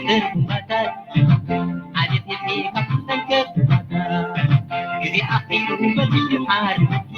ሩባታት ዓሌት ሒዝኪ ካብ ትሰንከት ሩባታት ግዜ ኣኺሉ በዚሑ ሓርኪ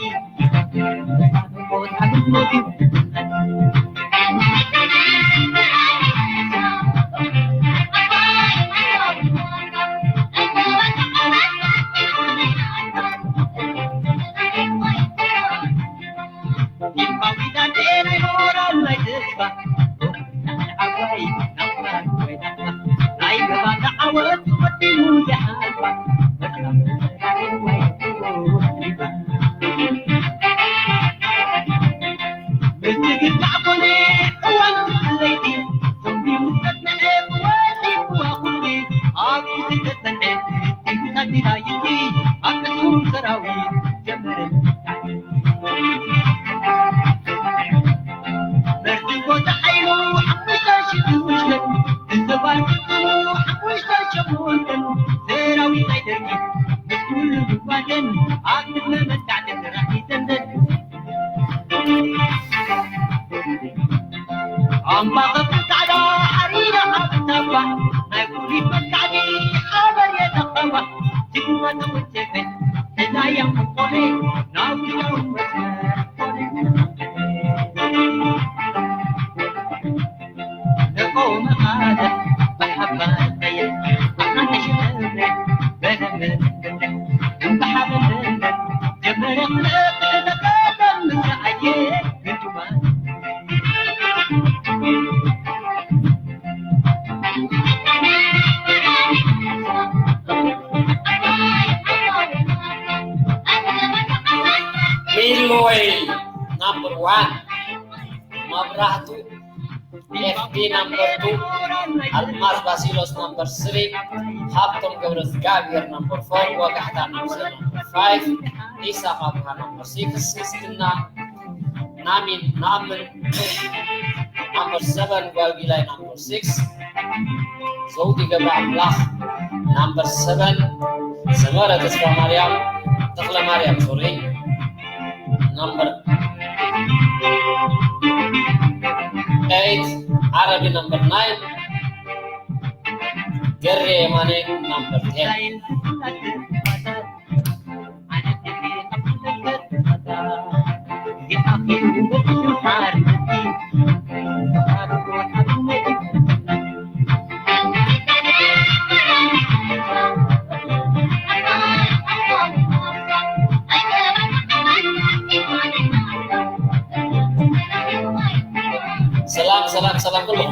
ሚልወይ ናምበር ዋን፣ መብራህቱ ኤፍቢ ናምበር ቱ፣ ኣልማዝ ባሲሎስ ናምበር ስሪ፣ ሃብቶም ገብረ እግዚኣብሔር ናምበር ፎር፣ ወጋሕታ ናምበር ፋይቭ፣ ኢሳቅ ኣብርሃ ናምበር ሲክስ፣ እስክና ናሚን ናምን ናምበር ሰቨን፣ ጓልጊላይ ናምበር ሲክስ፣ ዘውዲ ገብረ ኣምላኽ ናምበር ሰቨን፣ ሰመረ ተስፋ ማርያም፣ ተኽለ ማርያም ሶሪ ናምበር ኤይት፣ ዓረቢ ናምበር ናይን፣ ገሬ የማነ ናምበር ቴን። ሰላም ሰላም ሰላም ኩልኩም።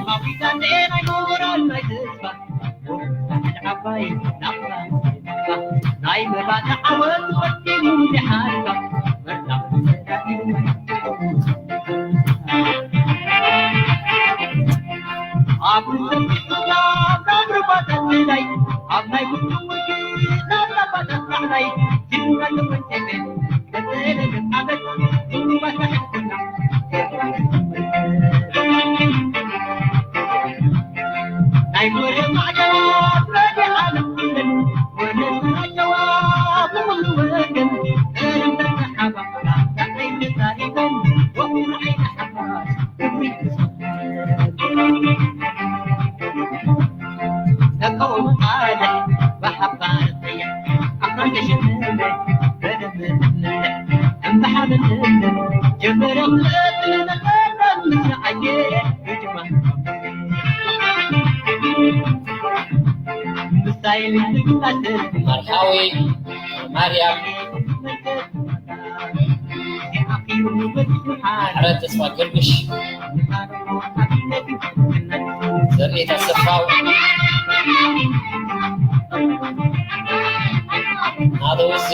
መርሃዊ ማርያም፣ ሕረት ተስፋ ግርምሽ፣ ዘርኢት ኣሰፋው፣ ናደው እዚ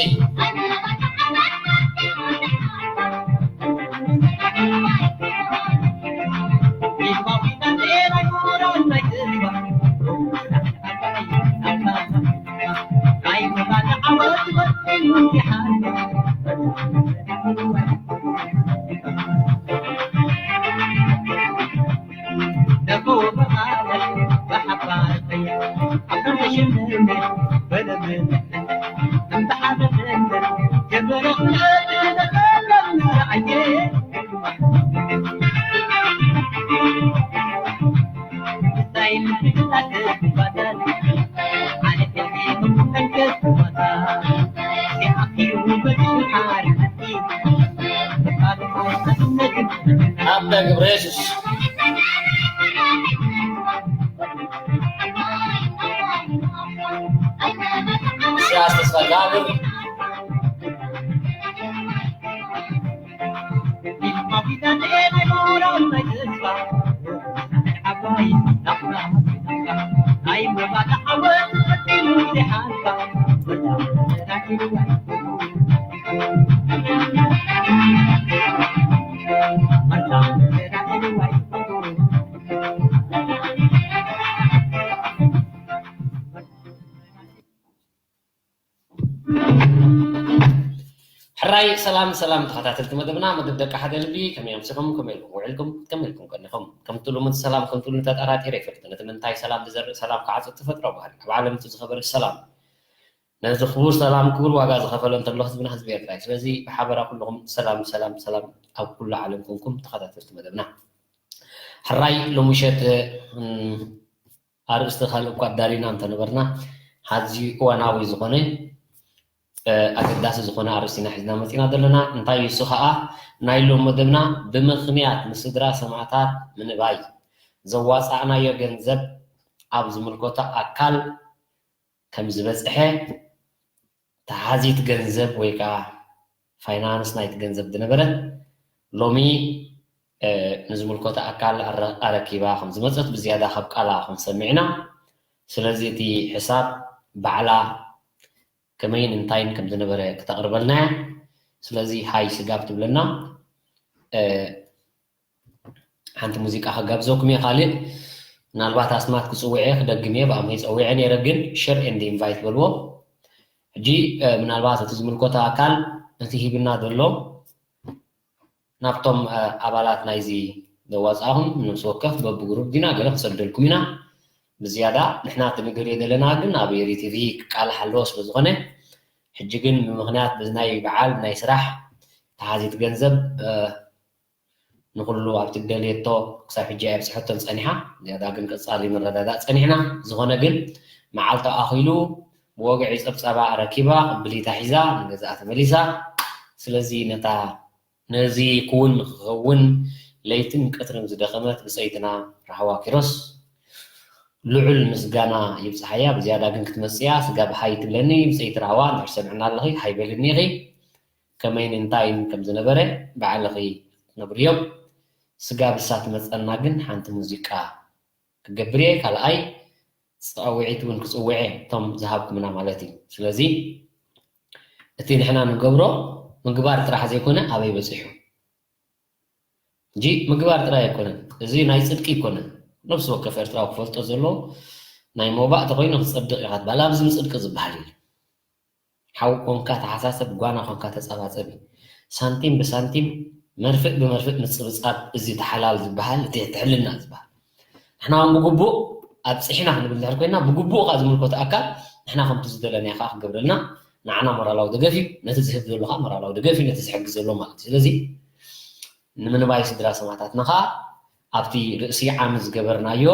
ግብረ የሱስ። ኢሳያስ ተስፋጋብር። ሕራይ ሰላም ሰላም ተኸታተልቲ መደብና፣ መደብ ደቂ ሓደ ልቢ፣ ከመይ ኣምሲኹም? ከመይ ኢልኩም ውዒልኩም? ከመይ ኢልኩም ቀኒኹም? ከምቲ ልሙድ ሰላም ከምቲ ልሙድ ተጠራጢረ ኣይፈልጥን። እቲ ምንታይ ሰላም ዝዘርእ ሰላም ክዓጽድ ተፈጥሮ ባህሪ። ኣብ ዓለም እቲ ዝኸበረ ሰላም። ነዚ ክቡር ሰላም ክቡር ዋጋ ዝኸፈለ እንተሎ ህዝብና ህዝቢ ኤርትራ እዩ። ስለዚ ብሓበራ ኩልኹም ሰላም ሰላም ሰላም ኣብ ኩሉ ዓለም ኮንኩም ተኸታተልቲ መደብና። ሕራይ ሎሚ ምሸት፣ እም፣ ኣርእስቲ ካልእ እኳ ኣዳሊና እንተነበርና፣ ኣዝዩ እዋናዊ ዝኾነ፣ እ፣ ኣገዳሲ ዝኾነ ኣርእስቲ ኢና ሒዝና መጺና ዘለና። እንታይ እዩ እሱ ኸኣ? ናይ ሎም መደብና ብምኽንያት ንስድራ ሰማእታት ምንባይ ዘዋጻእናዮ ገንዘብ ኣብ ዝምልከቶ ኣካል ከም ዝበጽሐ፣ ተሓዚት ገንዘብ ወይ ከኣ ፋይናንስ ናይቲ ገንዘብ ዝነበረ ሎሚ፣ እ፣ ንዝምልከቶ ኣካል ኣረ-፣ ኣረኪባ ከም ዝመጸት ብዝያዳ ካብ ቃላ ክንሰምዕ ኢና። ስለዚ እቲ ሕሳብ ባዕላ ከመይን እንታይን ከም ዝነበረ ክተቕርበልና እያ። ስለዚ ሃይ ስጋብ ትብለና፣ እ፣ ሓንቲ ሙዚቃ ከጋብዘኩም እየ። ካልእ ምናልባት ኣስማት ክጽውዕ እየ፣ ክደግም እየ፣ ብኣመይ ጸዊዐ ነይረ፣ ግን ሸር ኤንድ ኢንቫይት በልዎ። ሕጂ፣ እ፣ ምናልባት እቲ ዝምልከቶ ኣካል እቲ ሂብና ዘሎ ናብቶም፣ እ፣ ኣባላት ናይዚ ዘዋጻኹም ነፍሲ ወከፍ በብግሩፕ ዲና ገለ ክሰደልኩም ኢና። ብዝያዳ ንሕና እቲ ንገርዮ ዘለና ግን ኣብ ኤሪ ቲቪ ክቃላሕ ኣለዎ ስለ ዝኾነ፣ ሕጂ ግን ብምኽንያት በዚ ናይ በዓል ናይ ስራሕ ተሓዚት ገንዘብ፣ እ፣ ንኹሉ ኣብቲ ደልየቶ ክሳብ ሕጂ ኣይብጽሐቶን ጸኒሓ። ዝያዳ ግን ቀጻሊ ንረዳዳእ ጸኒሕና። ዝኾነ ግን መዓልቱ ኣኺሉ ብወግዒ ጸብጻባ ኣረኪባ ቅብሊታ ሒዛ ንገዛኣ ተመሊሳ። ስለዚ ነታ ነዚ ክውን ንክኸውን ለይትን ቀትርን ዝደኸመት ብጸይትና ራህዋ ኪሮስ ልዑል ምስጋና ይብጽሓያ። ብዝያዳ ግን ክትመጽእያ ስጋብ ሃይ ትብለኒ። ብጸይቲ ራህዋ እንድሕር ሰምዕና ኣለኺ ሃይ በልኒ ኢኺ። ከመይን እንታይን ከም ዝነበረ ባዕልኺ ክትነግርዮም። ስጋብ እሳ ትመጸና ግን ሓንቲ ሙዚቃ ክገብር እየ። ካልኣይ ጻውዒት እውን ክጽውዕ እየ፣ እቶም ዝሃብኩምና ማለት እዩ። ስለዚ እቲ ንሕና ንገብሮ ምግባር ጥራሕ ዘይኮነ ኣበይ በጺሑ። እንጂ ምግባር ጥራይ ኣይኮነን። እዚ ናይ ጽድቂ ኣይኮነን። ነፍሲ ወከፍ ኤርትራዊ ክፈልጦ ዘለዎ ናይ ሞባእ ተኾይኑ ክጸድቕ ኢኻ ትበሃል። ኣብዚ ምጽድቂ ዝበሃል የለን። ሓው ኮንካ ተሓሳሰብ፣ ጓና ኮንካ ተጸባጸቢ። ሳንቲም ብሳንቲም፣ መርፍእ ብመርፍእ ምጽብጻብ፣ እዚ እቲ ሓላል ዝበሃል፣ እቲ ትሕልና ዝበሃል። ንሕና እውን ብግቡእ ኣብጺሕና ክንብል እንድሕር ኮይና፣ ብግቡእ ከኣ ዝምልከቶ ኣካል ንሕና ከምቲ ዝደለናዮ ከኣ ክገብረልና፣ ንዓና ሞራላዊ ደገፍ እዩ፣ ነቲ ዝህብ ዘሎ ከኣ ሞራላዊ ደገፍ እዩ፣ ነቲ ዝሕግዝ ዘሎ ማለት እዩ። ስለዚ ንምንባይ ስድራ ሰማእታትና ከኣ ኣብቲ ርእሲ ዓሚ ዝገበርናዮ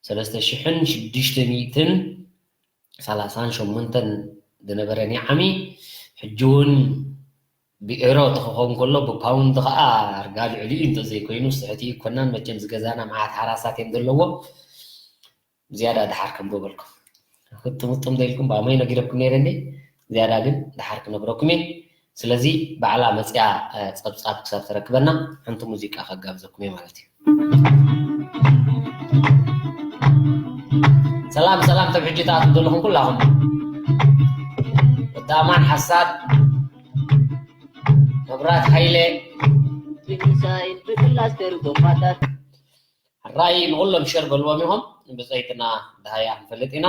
ሰለስተ ሽሕን ሽዱሽተ ሚእትን ሰላሳን ሸሞንተን ዝነበረ ናይ ዓሚ፣ ሕጂ እውን ብኤሮ ተኽኾን ከሎ ብፓውንድ ከኣ ኣርጋ ልዕሊኡ እንተዘይኮይኑ ስሕቲ ይኮናን። መቸም ዝገዛና መዓት ሓራሳት እዮም ዘለዎ። ዝያዳ ድሓር ከም በበልኩም። ህጥም ህጥም ዘይልኩም ብኣመይ ነጊረኩም ነይረ እንዴ? ዝያዳ ግን ድሓር ክነግረኩም እየ። ስለዚ ባዕላ መጽያ፣ እ፣ ጸብጻብ ክሳብ ተረክበና ሓንቲ ሙዚቃ ከጋብዘኩም እየ ማለት እዩ። ሰላም፣ ሰላም፣ ተብ ሕጂ ትኣትዉ ዘለኹም ኩላኹም። ወዲ ኣማን ሓሳድ፣ መብራት ሃይለ፣ ብዲሳይን ብክላስተር ጎማታት። ሕራይ ንኹሎም ሸር በልዎም ኢኹም። ብጸይትና ደሃያ ክንፈልጥ ኢና።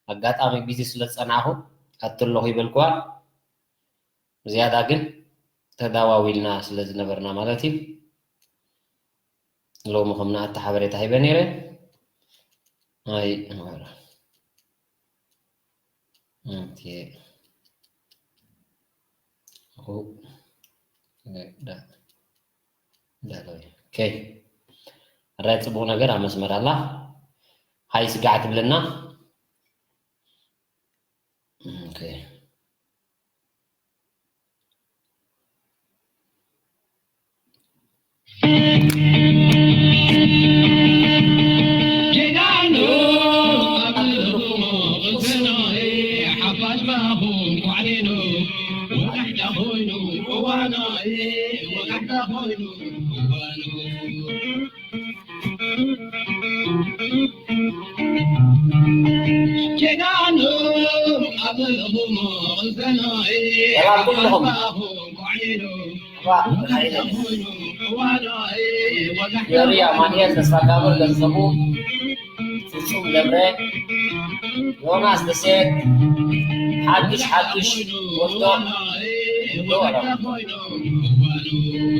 ኣጋጣሚ ቢዚ ስለ ዝጸናኹ ኣቲ ኣለኹ ይበልክዋ። ዝያዳ ግን ተዳዋዊልና ስለ ዝነበርና ማለት እዩ። ሎሚ ከም ንኣቲ ሓበሬታ ሂበ ነይረ። ኣይ፣ ኦኬ። ኦ፣ ዳ-፣ ዳሎይ። ኦኬ። ሕራይ ጽቡቕ ነገር ኣብ መስመር ኣላ። ሃይ ስጋዕ ትብለና። ኦኬ። ሰላም ኩልኹም። የሪ ኣማንኤል፣ ተስፋ ጋብር፣ ገንዘቡ ፍጹም ገብረ፣ ዮናስ ደሴት፣ ሓድሽ ሓድሽ ወልዶ፣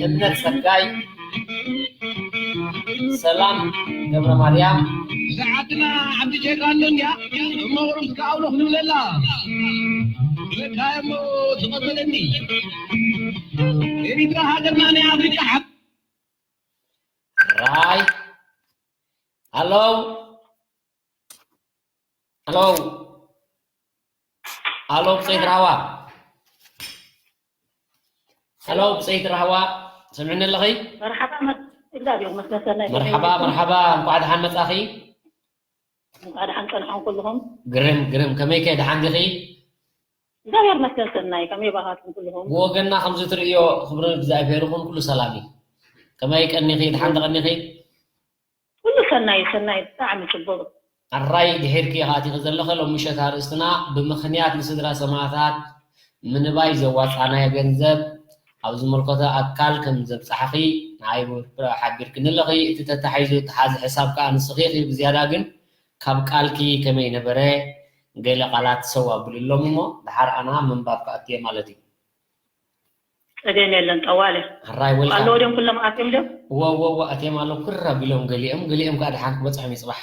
እምነት ጸጋይ፣ ሰላም ገብረ ማርያም። ሰዓትና ዓዲ ጀጋኑ እንድያ፣ እሞ ቁሩብ እስከ ኣውሎ ክንብለላ። ለካ እሞ ዝቐበለኒ። ኤሪትራ ሃገርና ናይ ኣፍሪቃ ሓ- ራይ። ሃሎ። ሃሎ። ሃሎ፣ ብጸይቲ ራህዋ። ሃሎ፣ ብጸይቲ ራህዋ። ሰምዕኒ ኣለኺ? መርሓባ፣ መ-፣ እግዚኣብሔር ይመስገን፣ ሰናይ መርሓባ፣ ከመይ መርሓባ። እንኳዕ ደሓን መጻኺ። እንኳዕ ደሓን ጸንሖም ኩልኹም። ግርም፣ ግርም። ከመይ ከ፣ ደሓን ዲኺ? እግዚኣብሔር ይመስገን፣ ሰናይ። ከመይ ባኻትኩም ኩልኹም? ብወገንና ከምዚ ትርእዮ፣ ክብሪ እግዚኣብሔር ይኹን፣ ኩሉ ሰላም እዩ። ከመይ ቀኒኺ? ደሓን ተቐኒኺ? ኩሉ ሰናይ፣ ሰናይ፣ ብጣዕሚ ጽቡቕ። ኣራይ ድሒርኪ ኢኻ ኣቲኺ ዘለኺ። ሎም ምሸት ኣርእስትና ብምኽንያት ንስድራ ሰማእታት ምንባይ ዘዋጻናዮ ገንዘብ ኣብ ዝምልከቶ ኣካል ከም ዘብጻሕኺ ንዓይ ሓቢርክኒ ኣለኺ። እቲ ተታሒዙ እተሓዘ ሕሳብ ከኣ ንስኺ ኢኺ። ብዝያዳ ግን ካብ ቃልኪ ከመይ ነበረ? ገለ ቃላት ሰው ኣብልሎም እሞ ደሓር ኣና ምንባብ ክኣቱ እየ ማለት እዩ። ጸገም የለን፣ ጠዋለ። ሕራይ፣ ወልካም። ኣለዎ ድዮም ኩሎም ኣትዮም ድዮም? እወ፣ እወ፣ እወ፣ ኣትዮም ኣለዉ። ክር ኣቢሎም ገሊኦም፣ ገሊኦም ከኣ ደሓን ክበጽሖም እዩ ጽባሕ።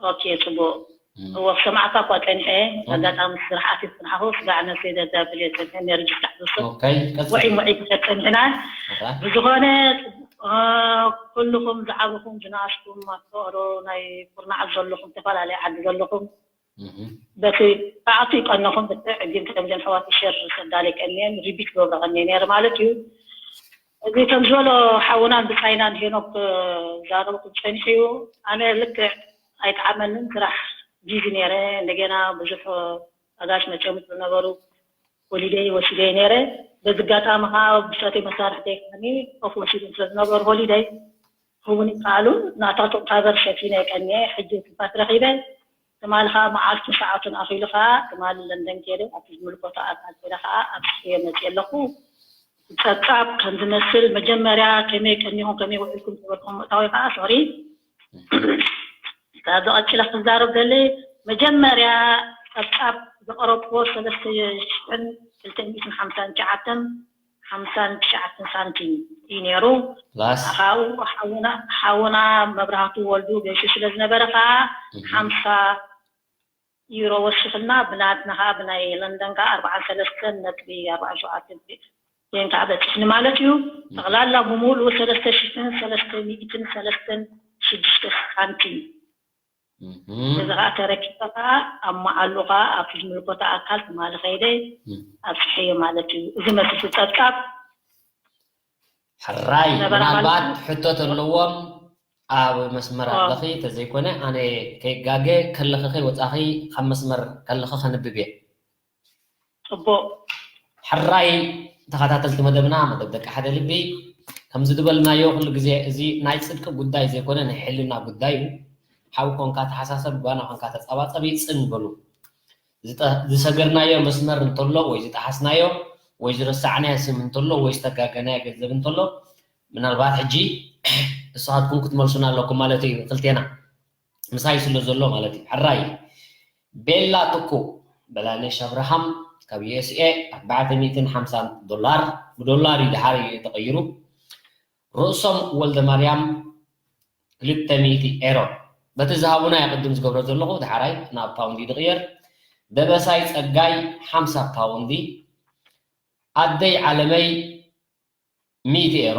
ኦኬ፣ ጽቡቕ። እም። እወ፣ ክሰማዕካ እኳ ጸኒሐ፣ ኦኬ። ኣጋጣሚ ስራሕ ኣትዩ ዝጽንሓኹ፣ ስጋዕ ነብሰይ ዘዛብል እየ ጸኒሐ፣ ነርጅ ስራሕ ዝውስኽ። ኦኬ፣ ቀጽል። ውዒ ሙዒ ክሰብ ጸኒሕና። ሕራይ። ብዝኾነ፣ እ፣ ኩልኹም ዝዓበኹም ዝነኣስኩም፣ ኣብ ተዋህዶ ናይ ኩርናዓት ዘለኹም፣ ዝተፈላለየ ዓዲ ዘለኹም፣ እህ። በቲ ብዓቱ ይቀነኹም ብትዕ ግን ከምዘን ኣሕዋት ሸር ሰዳለ ቀንየን ሪቢት ገብረ ቀንየ ነይረ ማለት እዩ። እዚ ከም ዝበሎ ሓውናን ብጻይናን ሄኖክ ዛረብኩም ጸኒሑ እዩ። ኣነ ልክዕ ኣይጠዓመንን ስራሕ ቢዚ ነይረ። እንደገና ብዙሕ ኣጋሽ መጨምጡ ዝነበሩ ሆሊደይ ወሲደ ነይረ። በዚ ኣጋጣሚ ከዓ ብሰቲ መሳርሕተይ ከዓኒ ኮፍ ወሲዶም ስለ ዝነበሩ ሆሊደይ ክውን ይከኣሉ ናታቶም ካቨር ሸፊነ ቀንየ ሕጂ ትንፋስ ረኺበ። ትማሊ ከዓ መዓልቱ ሰዓቱን ኣኺሉ ከዓ ትማሊ ለንደን ከይደ ኣብቲ ዝምልከቶ ኣካል ከይደ ከዓ ኣብፅሕዮ መፅየ ኣለኹ። ፀብፃብ ከም ዝመስል መጀመርያ ከመይ ቀኒኹም ከመይ ውዒልኩም ዝበልኩም ምእታዊ ከዓ ሶሪ ካብ ዝቐፅለ ክዛረብ ደሊ መጀመርያ ፀብፃብ ዘቐረብክዎ ሰለስተ ሽሕን ክልተ ሚእትን ሓምሳን ትሽዓተን ሓምሳን ትሽዓተን ሳንቲም እዩ ነይሩ። ፕላስ ካብኡ ሓውና ሓውና መብራህቱ ወልዱ ገይሹ ስለ ዝነበረ ከዓ እህ። ሓምሳ ዩሮ ወሲኽልና ብናትና ከዓ ብናይ ለንደን ከዓ ኣርባዓን ሰለስተን ነጥቢ ኣርባዓን ሸውዓተን ፔን ከዓ በፂሕኒ ማለት እዩ። ጠቕላላ ብምሉኡ ሰለስተ ሽሕን ሰለስተ ሚእትን ሰለስተን ሽዱሽተ ሳንቲም እህ። እዚ ከዓ ተረኪበ ከዓ ኣብ መዓሉ ከዓ ኣብቲ ዝምልከቶ ኣካል ትማሊ ከይደ እህ። ኣብፅሐዮ ማለት እዩ። እዚ መስል ፀብፃብ ሕራይ ነበረ ማለት ምናልባት እዩ። ሕቶ ተለዎም ኣብ መስመር ኦ። ኣለኺ ተዘይኮነ ኣነ ከይጋገ ከለኺ ከይወፃኺ ካብ መስመር ከለኺ ከንብብ እየ። ጽቡቕ። ሕራይ ተኸታተልቲ መደብና መደብ ደቂ ሓደ ልቢ ከምዚ ዝበልናዮ ኩሉ ግዜ እዚ ናይ ጽድቂ ጉዳይ ዘይኮነ ናይ ሕልና ጉዳይ እዩ። ሓው ኮንካ ተሓሳሰብ፣ ጓና ኮንካ ተጻባጸቢ፣ ጽን በሉ። ዝጠ-፣ ዝሰገርናዮ መስመር እንተሎ ወይ ዝጠሓስናዮ ወይ ዝረሳዕናዮ ስም እንተሎ ወይ ዝተጋገናዮ ገንዘብ እንተሎ ምናልባት ሕጂ ንስኻትኩም ክትመልሱና ኣለኩም ማለት እዩ። ክልቴና ምሳይ ስለ ዘሎ ማለት እዩ። ሕራይ ቤላ ጥቁ በላነሽ ኣብርሃም ካብ ዩ ኤስ ኤ ኣርባዕተ ሚእትን ሓምሳን ዶላር፣ ብዶላር እዩ ድሓር እዩ ተቐይሩ። ርእሶም ወልደ ማርያም ክልተ ሚእቲ ኤሮ። በቲ ዝሃቡና እየ ቅድም ዝገብሮ ዘለኹ፣ ድሓራይ ናብ ፓውንድ እዩ ዝቕየር። ደበሳይ ጸጋይ ሓምሳ ፓውንዲ፣ ኣደይ ዓለመይ ሚእቲ ኤሮ፣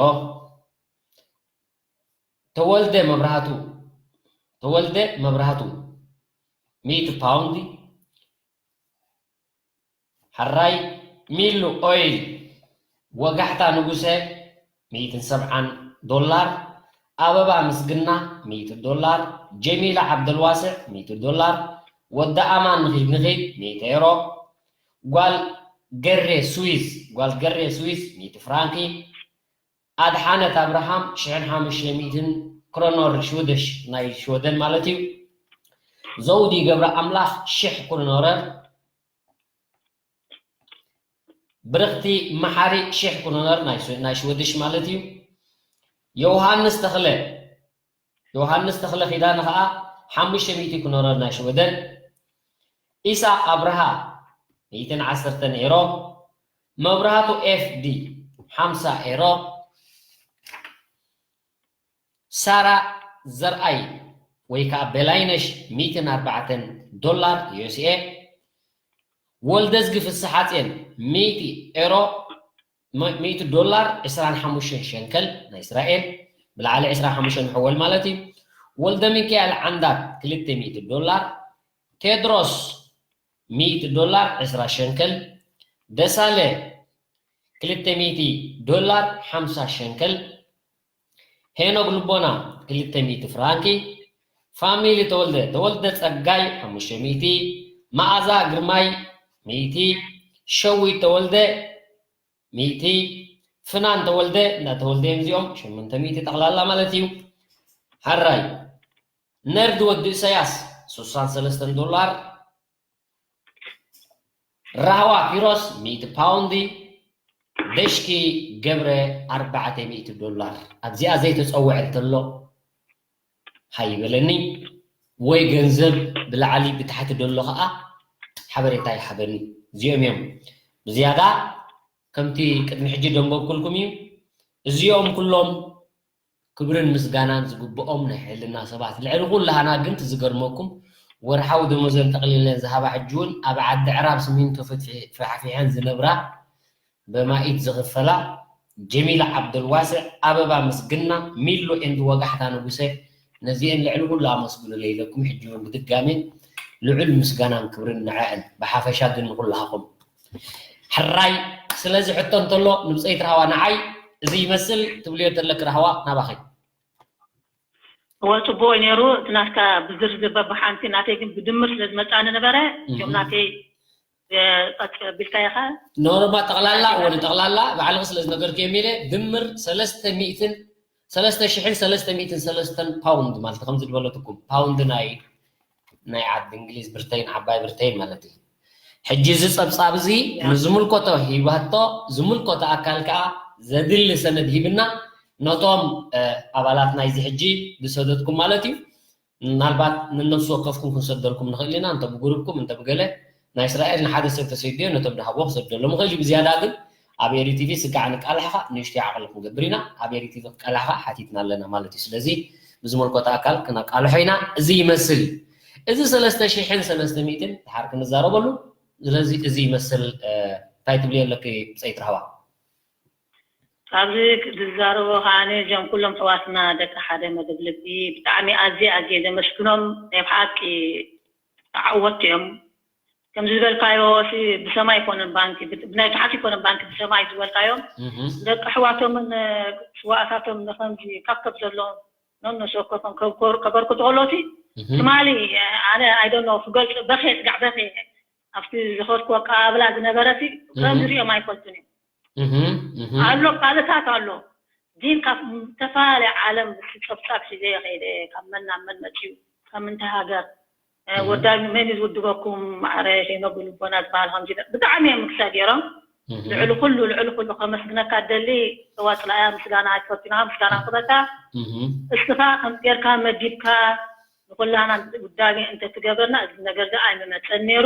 ተወልደ መብራህቱ፣ ተወልደ መብራህቱ ሚእቲ ፓውንዲ፣ ሕራይ ሚሉ ኦይል፣ ወጋሕታ ንጉሰ ሚእትን ሰብዓን ዶላር፣ ኣበባ ምስግና ሚእቲ ዶላር፣ ጀሚላ ዓብደልዋስዕ ሚእቲ ዶላር፣ ወዲ ኣማን ንኺድ ንኺድ ሚእቲ ኤሮ፣ ጓል ገሬ ስዊዝ፣ ጓል ገሬ ስዊዝ ሚእቲ ፍራንኪ፣ ኣድሓነት ኣብርሃም ሽሕን ሓሙሽተ ሚእትን ክሮኖር ሽውድሽ ናይ ሽወደን ማለት እዩ። ዘውዲ ገብረ ኣምላኽ ሽሕ ክሮኖረር፣ ብርኽቲ መሓሪ ሽሕ ክሮነር ናይ ስ- ናይ ሽወድሽ ማለት እዩ። ዮሃንስ ተኽለ፣ ዮሃንስ ተኽለ ኪዳነ ከዓ ሓሙሽተ ሚእቲ ክሮነር ናይ ሽወደን። ኢሳቅ ኣብርሃ ሚእትን ዓሰርተን ኤሮ። መብራህቱ ኤፍ ዲ ሓምሳ ኤሮ። ሳራ ዘርኣይ ወይ ከዓ ቤላይነሽ ሚእትን ኣርባዕተን ዶላር ዩ ኤስ ኤ። ወልደዝጊ ፍስሓጽዮን ሚእቲ ኤሮ፣ ሚእቲ ዶላር፣ ዕስራን ሓሙሽተን ሸንከል ናይ እስራኤል፣ ብላዕሊ ዕስራን ሓሙሽተን መሐወል ማለት እዩ። ወልደ ሚካኤል ዓንዳት ክልተ ሚእቲ ዶላር። ቴድሮስ ሚእቲ ዶላር፣ ዕስራ ሸንከል። ደሳለ ክልተ ሚእቲ ዶላር፣ ሓምሳ ሸንከል። ሄኖክ ልቦና ክልተ ሚእቲ ፍራንኪ። ፋሚሊ ተወልደ፣ ተወልደ ጸጋይ ሓሙሽተ ሚእቲ። መኣዛ ግርማይ ሚእቲ። ሸዊት ተወልደ ሚእቲ። ፍናን ተወልደ፣ እንዳ ተወልደ እዮም እዚኦም፣ ሸሞንተ ሚእቲ ጠቕላላ ማለት እዩ። ሓራይ ነርድ ወዲ ኢሳያስ ሱሳን ሰለስተን ዶላር። ራህዋ ኪሮስ ሚእቲ ፓውንዲ። ደሽኪ ገብረ ኣርባዕተ ሚእቲ ዶላር። ኣብዚኣ ዘይተጸውዐ እንተሎ ሃይበለኒ፣ ወይ ገንዘብ ብላዕሊ ብታሕቲ ደሎ ከዓ ሓበሬታ ይሃበኒ። እዚኦም እዮም ብዝያዳ ከምቲ ቅድሚ ሕጂ ደንበብኩልኩም እዩ። እዚኦም ኩሎም ክብርን ምስጋናን ዝግብኦም ናይ ሕልና ሰባት። ልዕሊ ኩሉ ሃና ግን ትዝገርመኩም ወርሓዊ ደሞዘን ጠቕሊለን ዝሃባ ሕጂ እውን ኣብ ዓዲ ዕራብ ስሚንቶ ፍትሒ ፈሓፊሐን ዝነብራ በማኢት ዝኽፈላ ጀሚላ ዓብደልዋስዕ፣ ኣበባ ምስግና፣ ሚሎ ኤንድ ወጋሕታ ንጉሰ፣ ነዚኤን ልዕሊ ኩሉ ኣመስግኑለይ ኢለኩም ሕጂ እውን ብድጋሜ ልዑል ምስጋናን ክብርን ንዐአን ብሓፈሻ ግን ንኩላሃኹም። ሕራይ ስለዚ ሕቶ እንተሎ ንብፀይት ራህዋ ንዓይ እዚ ይመስል ትብልዮ ተለክ ራህዋ ናባኸይ። እወ ጽቡቅ እዩ ነይሩ እቲ ናትካ ብዝርዝር በብሓንቲ ናተይ ግን ብድምር ስለ ዝመጻኒ ነበረ እም። እዚኦም ናተይ እ፣ ቀጽ ቢልካዮ ከ ኖርማ ጠቕላላ ወደ ጠቕላላ ባዕልኺ ስለ ዝነገርክዮ ሚለ ድምር ሰለስተ ሚእትን ሰለስተ ሽሕን ሰለስተ ሚእትን ሰለስተን ፓውንድ ማለት ከምዚ ዝበለትኩም ፓውንድ ናይ ናይ ዓዲ እንግሊዝ ብርተይን ዓባይ ብርተይን ማለት እዩ። ሕጂ እዚ ጸብጻብ እዚ ንዝምልከቶ ሂባቶ ዝምልከቶ ኣካል ከዓ ዘድሊ ሰነድ ሂብና ነቶም ኣባላት ናይዚ ሕጂ ዝሰደድኩም ማለት እዩ። ምናልባት ንነፍሲ ወከፍኩም ክንሰደልኩም ንኽእል ኢና እንተ ብጉሩብኩም እንተ ብገለ ናይ እስራኤል ንሓደ ሰብ ተሰድዮ ነቶም ድሃብዎ ክሰደሎም ይኽእል እዩ። ብዝያዳ ግን ኣብ ኤሪ ቲቪ ስጋዕ ንቃላሕኻ ንእሽተይ ዓቕሊ ክንገብር ኢና። ኣብ ኤሪ ቲቪ ክቃላሕኻ ሓቲትና ኣለና ማለት እዩ። ስለዚ ብዝመልከቶ ኣካል ክነቃልሖ ኢና። እዚ ይመስል እዩ። እዚ ሰለስተ ሽሕን ሰለስተ ሚእትን ድሓር ክንዛረበሉ። ስለዚ እዚ ይመስል እንታይ ትብልዮ ኣለኪ ብፀይት ራህዋ? ኣብዚ ዝዛረቦ ከዓ እዞም ኩሎም ሕዋትና ደቂ ሓደ መደብ ልቢ ብጣዕሚ ኣዝየ ኣዝየ ዘመስግኖም ናይ ብሓቂ ተዓወት እዮም። ከምዚ ዝበልካዮ ሲ ብሰማይ ኣይኮነን ባንኪ ብናይ ብሓቂ ኣይኮነን ባንኪ ብሰማይ ዝበልካዮም ደቂ ኣሕዋቶምን ስዋእታቶም ንከምዚ ካብከብ ዘለዎም ነነሰከፎም ከበርክቱ ከሎሲ ትማሊ ኣነ ኣይደኖ ክገልፅ በኸ ስጋዕ በኸ ኣብቲ ዝኸድኩ ኣቀባብላ ዝነበረ ሲ ከምዚ ሪኦም ኣይፈልጡን እዮም ኣሎ ቃልታት ኣሎ ግን ካብ ዝተፈላለየ ዓለም ጸብጻብ ሒዘ ከይደ ካብ መን ናብ መን መፅዩ ካብ ምንታይ ሃገር ወዳሚ መን እዩ ዝውድበኩም ማዕረ ሄኖ ብልቦና ዝበሃል ከምዚ ብጣዕሚ እዮም ምክሳ ገይሮም ልዕሊ ኩሉ ልዕሊ ኩሉ ከመስግነካ ደሊ እዋ ፅላያ ምስጋና ኣይትፈትና ምስጋና ክበካ እስኻ ከም ጌርካ መዲብካ ንኩላና ውዳቤ እንተትገብረና እዚ ነገር እዚ ኣይምመፀን ነይሩ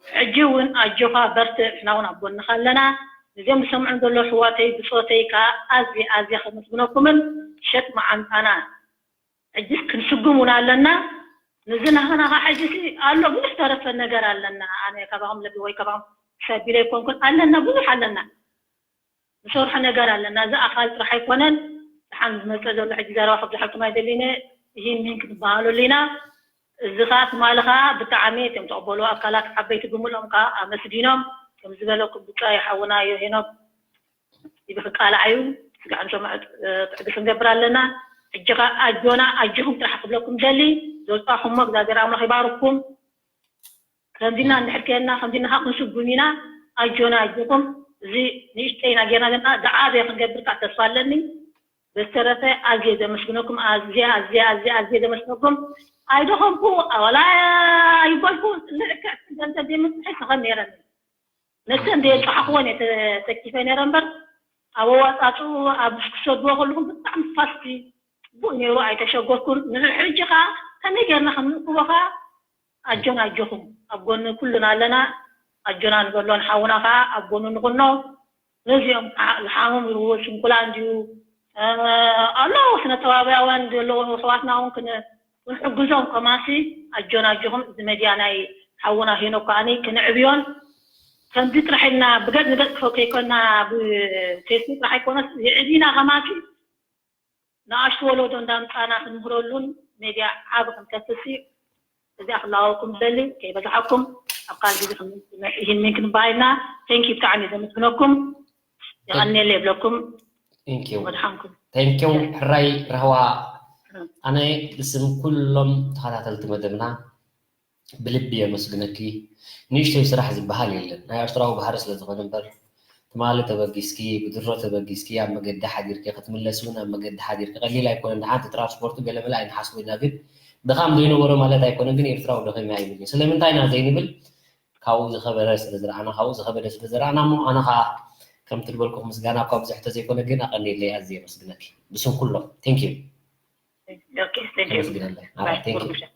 ሕጂ እውን ኣጆኻ በርትዕ ንሕና እውን ኣብ ጎንኻ ኣለና እዚኦም ዝሰምዑን ዘሎ ኣሕዋተይ ብፆተይ ከዓ ኣዝየ ኣዝየ ከመስግነኩምን ሸጥ መዓንጣና ሕጂ ክንስጉም እውን ኣለና ንዚ ናህና ከዓ ሕጂ ኣሎ ብዙሕ ተረፈ ነገር ኣለና ኣነ ካባኹም ለቢ ወይ ካባኹም ሰቢለ ኣይኮንኩን ኣለና ብዙሕ ኣለና ንሰርሖ ነገር ኣለና እዚ ኣካል ጥራሕ ኣይኮነን ደሓን ዝመፀ ዘሎ ሕጂ ዘረባ ከብዝሓልኩም ኣይደሊነ ይህን ሚን ክትበሃለሉ ኢና እዚ ከዓ ትማሊ ከዓ ብጣዕሚ እቶም ተቐበሉ ኣካላት ዓበይቲ ብምልኦም ከዓ ኣመስጊኖም ከም ዝበለኩም ብፃይ ሓውና ዮሄኖክ ይብክቃላዕ እዩ ስጋዕ ንሰምዖ ትዕግስቲ ንገብር ኣለና ሕጂ ከዓ ኣጆና ኣጆኹም ጥራሕ ክብለኩም ደሊ ዘውፃኹሞ እግዚኣብሔር ኣምላኽ ይባርኩም ከምዚና እንድሕር ከየና ከምዚና ከዓ ክንስጉም ኢና ኣጆና ኣጆኹም። እዚ ንእሽተይ ናጌና ዘለና ዝዓበየ ክንገብር ከዓ ተስፋ ኣለኒ። በተረፈ ኣዝየ ዘመስግነኩም፣ ኣዝየ ኣዝየ ኣዝየ ኣዝየ ዘመስግነኩም። ኣይደኸምኩ፣ ዋላ ኣይበልኩ፣ ልዕክዕ ገንዘብ ዘይምፅሐይ ተኸም ነይረኒ። ነተን ዘየፅሓኽወን እየ ተሰኪፈ ነይረ እምበር፣ ኣብ ኣዋፃፅኡ ኣብ ክሰድዎ ከለኹም ብጣዕሚ ፋስቲ ፅቡቅ ነይሩ፣ ኣይተሸገርኩን። ንሕጂ ከዓ ከመይ ጌርና ከም ንእክቦ ከዓ ኣጆና ኣጆኹም፣ ኣብ ጎኒ ኩሉና ኣለና። ኣጆና ንበሎ፣ ንሓውና ከዓ ኣብ ጎኑ ንኹኖ። ነዚኦም ዝሓምም ዝህዎ ስንኩላን ድዩ ኣለዉ ስነ ጥበባውያን ዘለዉ ኣሕዋትና እውን ክን ክንሕግዞም ከማሲ ኣጆን ኣጆኹም። እዚ መድያ ናይ ሓውና ሄኖክ ከዓኒ ክንዕብዮን ከምዚ ጥራሕ ኢልና ብገጽ ንገጽ ክፈ ከይኮና ብፌስቡክ ጥራሕ ኣይኮነስ የዕቢና ከማሲ ንኣሽቱ ወለዶ እንዳምጻና ክንምህረሉን ሜድያ ዓብ ክንከፍሲ እዚኣ ክላወኩም ደሊ ከይበዛሓኩም ኣብ ካልእ ግዜ ይህን ምን ክንባይና። ቴንኪ ብጣዕሚ ዘመስግነኩም። የቐንየለ ይብለኩም። ቴንኪዩ ወድሓንኩም። ቴንኪዩ ሕራይ ራህዋ። ኣነ ብስም ኩሎም ተኸታተልቲ መደብና ብልቢ የመስግነኪ። ንእሽተይ ስራሕ ዝበሃል የለን፣ ናይ ኤርትራዊ ባህሪ ስለ ዝኾነ እምበር፣ ትማሊ ተበጊስኪ፣ ብድሮ ተበጊስኪ፣ ኣብ መገዲ ሓዲርኪ ክትምለሲ እውን ኣብ መገዲ ሓዲርኪ ቀሊል ኣይኮነን። ደሓንቲ ትራንስፖርቱ ገለመለ ኣይንሓስቦ ኢና፣ ግን ድኻም ዘይነበሮ ማለት ኣይኮነን። ግን ኤርትራዊ ደኺመ ኣይብል እዩ። ስለምንታይ ኢና ዘይንብል? ካብኡ ዝኸበረ ስለ ዝረኣና፣ ካብኡ ዝኸበደ ስለ ዝረኣና እሞ ኣነ ኸዓ ከምቲ ዝበልኩ ምስጋና እኳ ብዙሕ ተዘይኮነ ግን ኣቐንየለይ ኣዝየ የመስግነኪ ብስም ኩሎም። Thank you። Okay, thank you። ኣመስግነለይ። All right, thank you።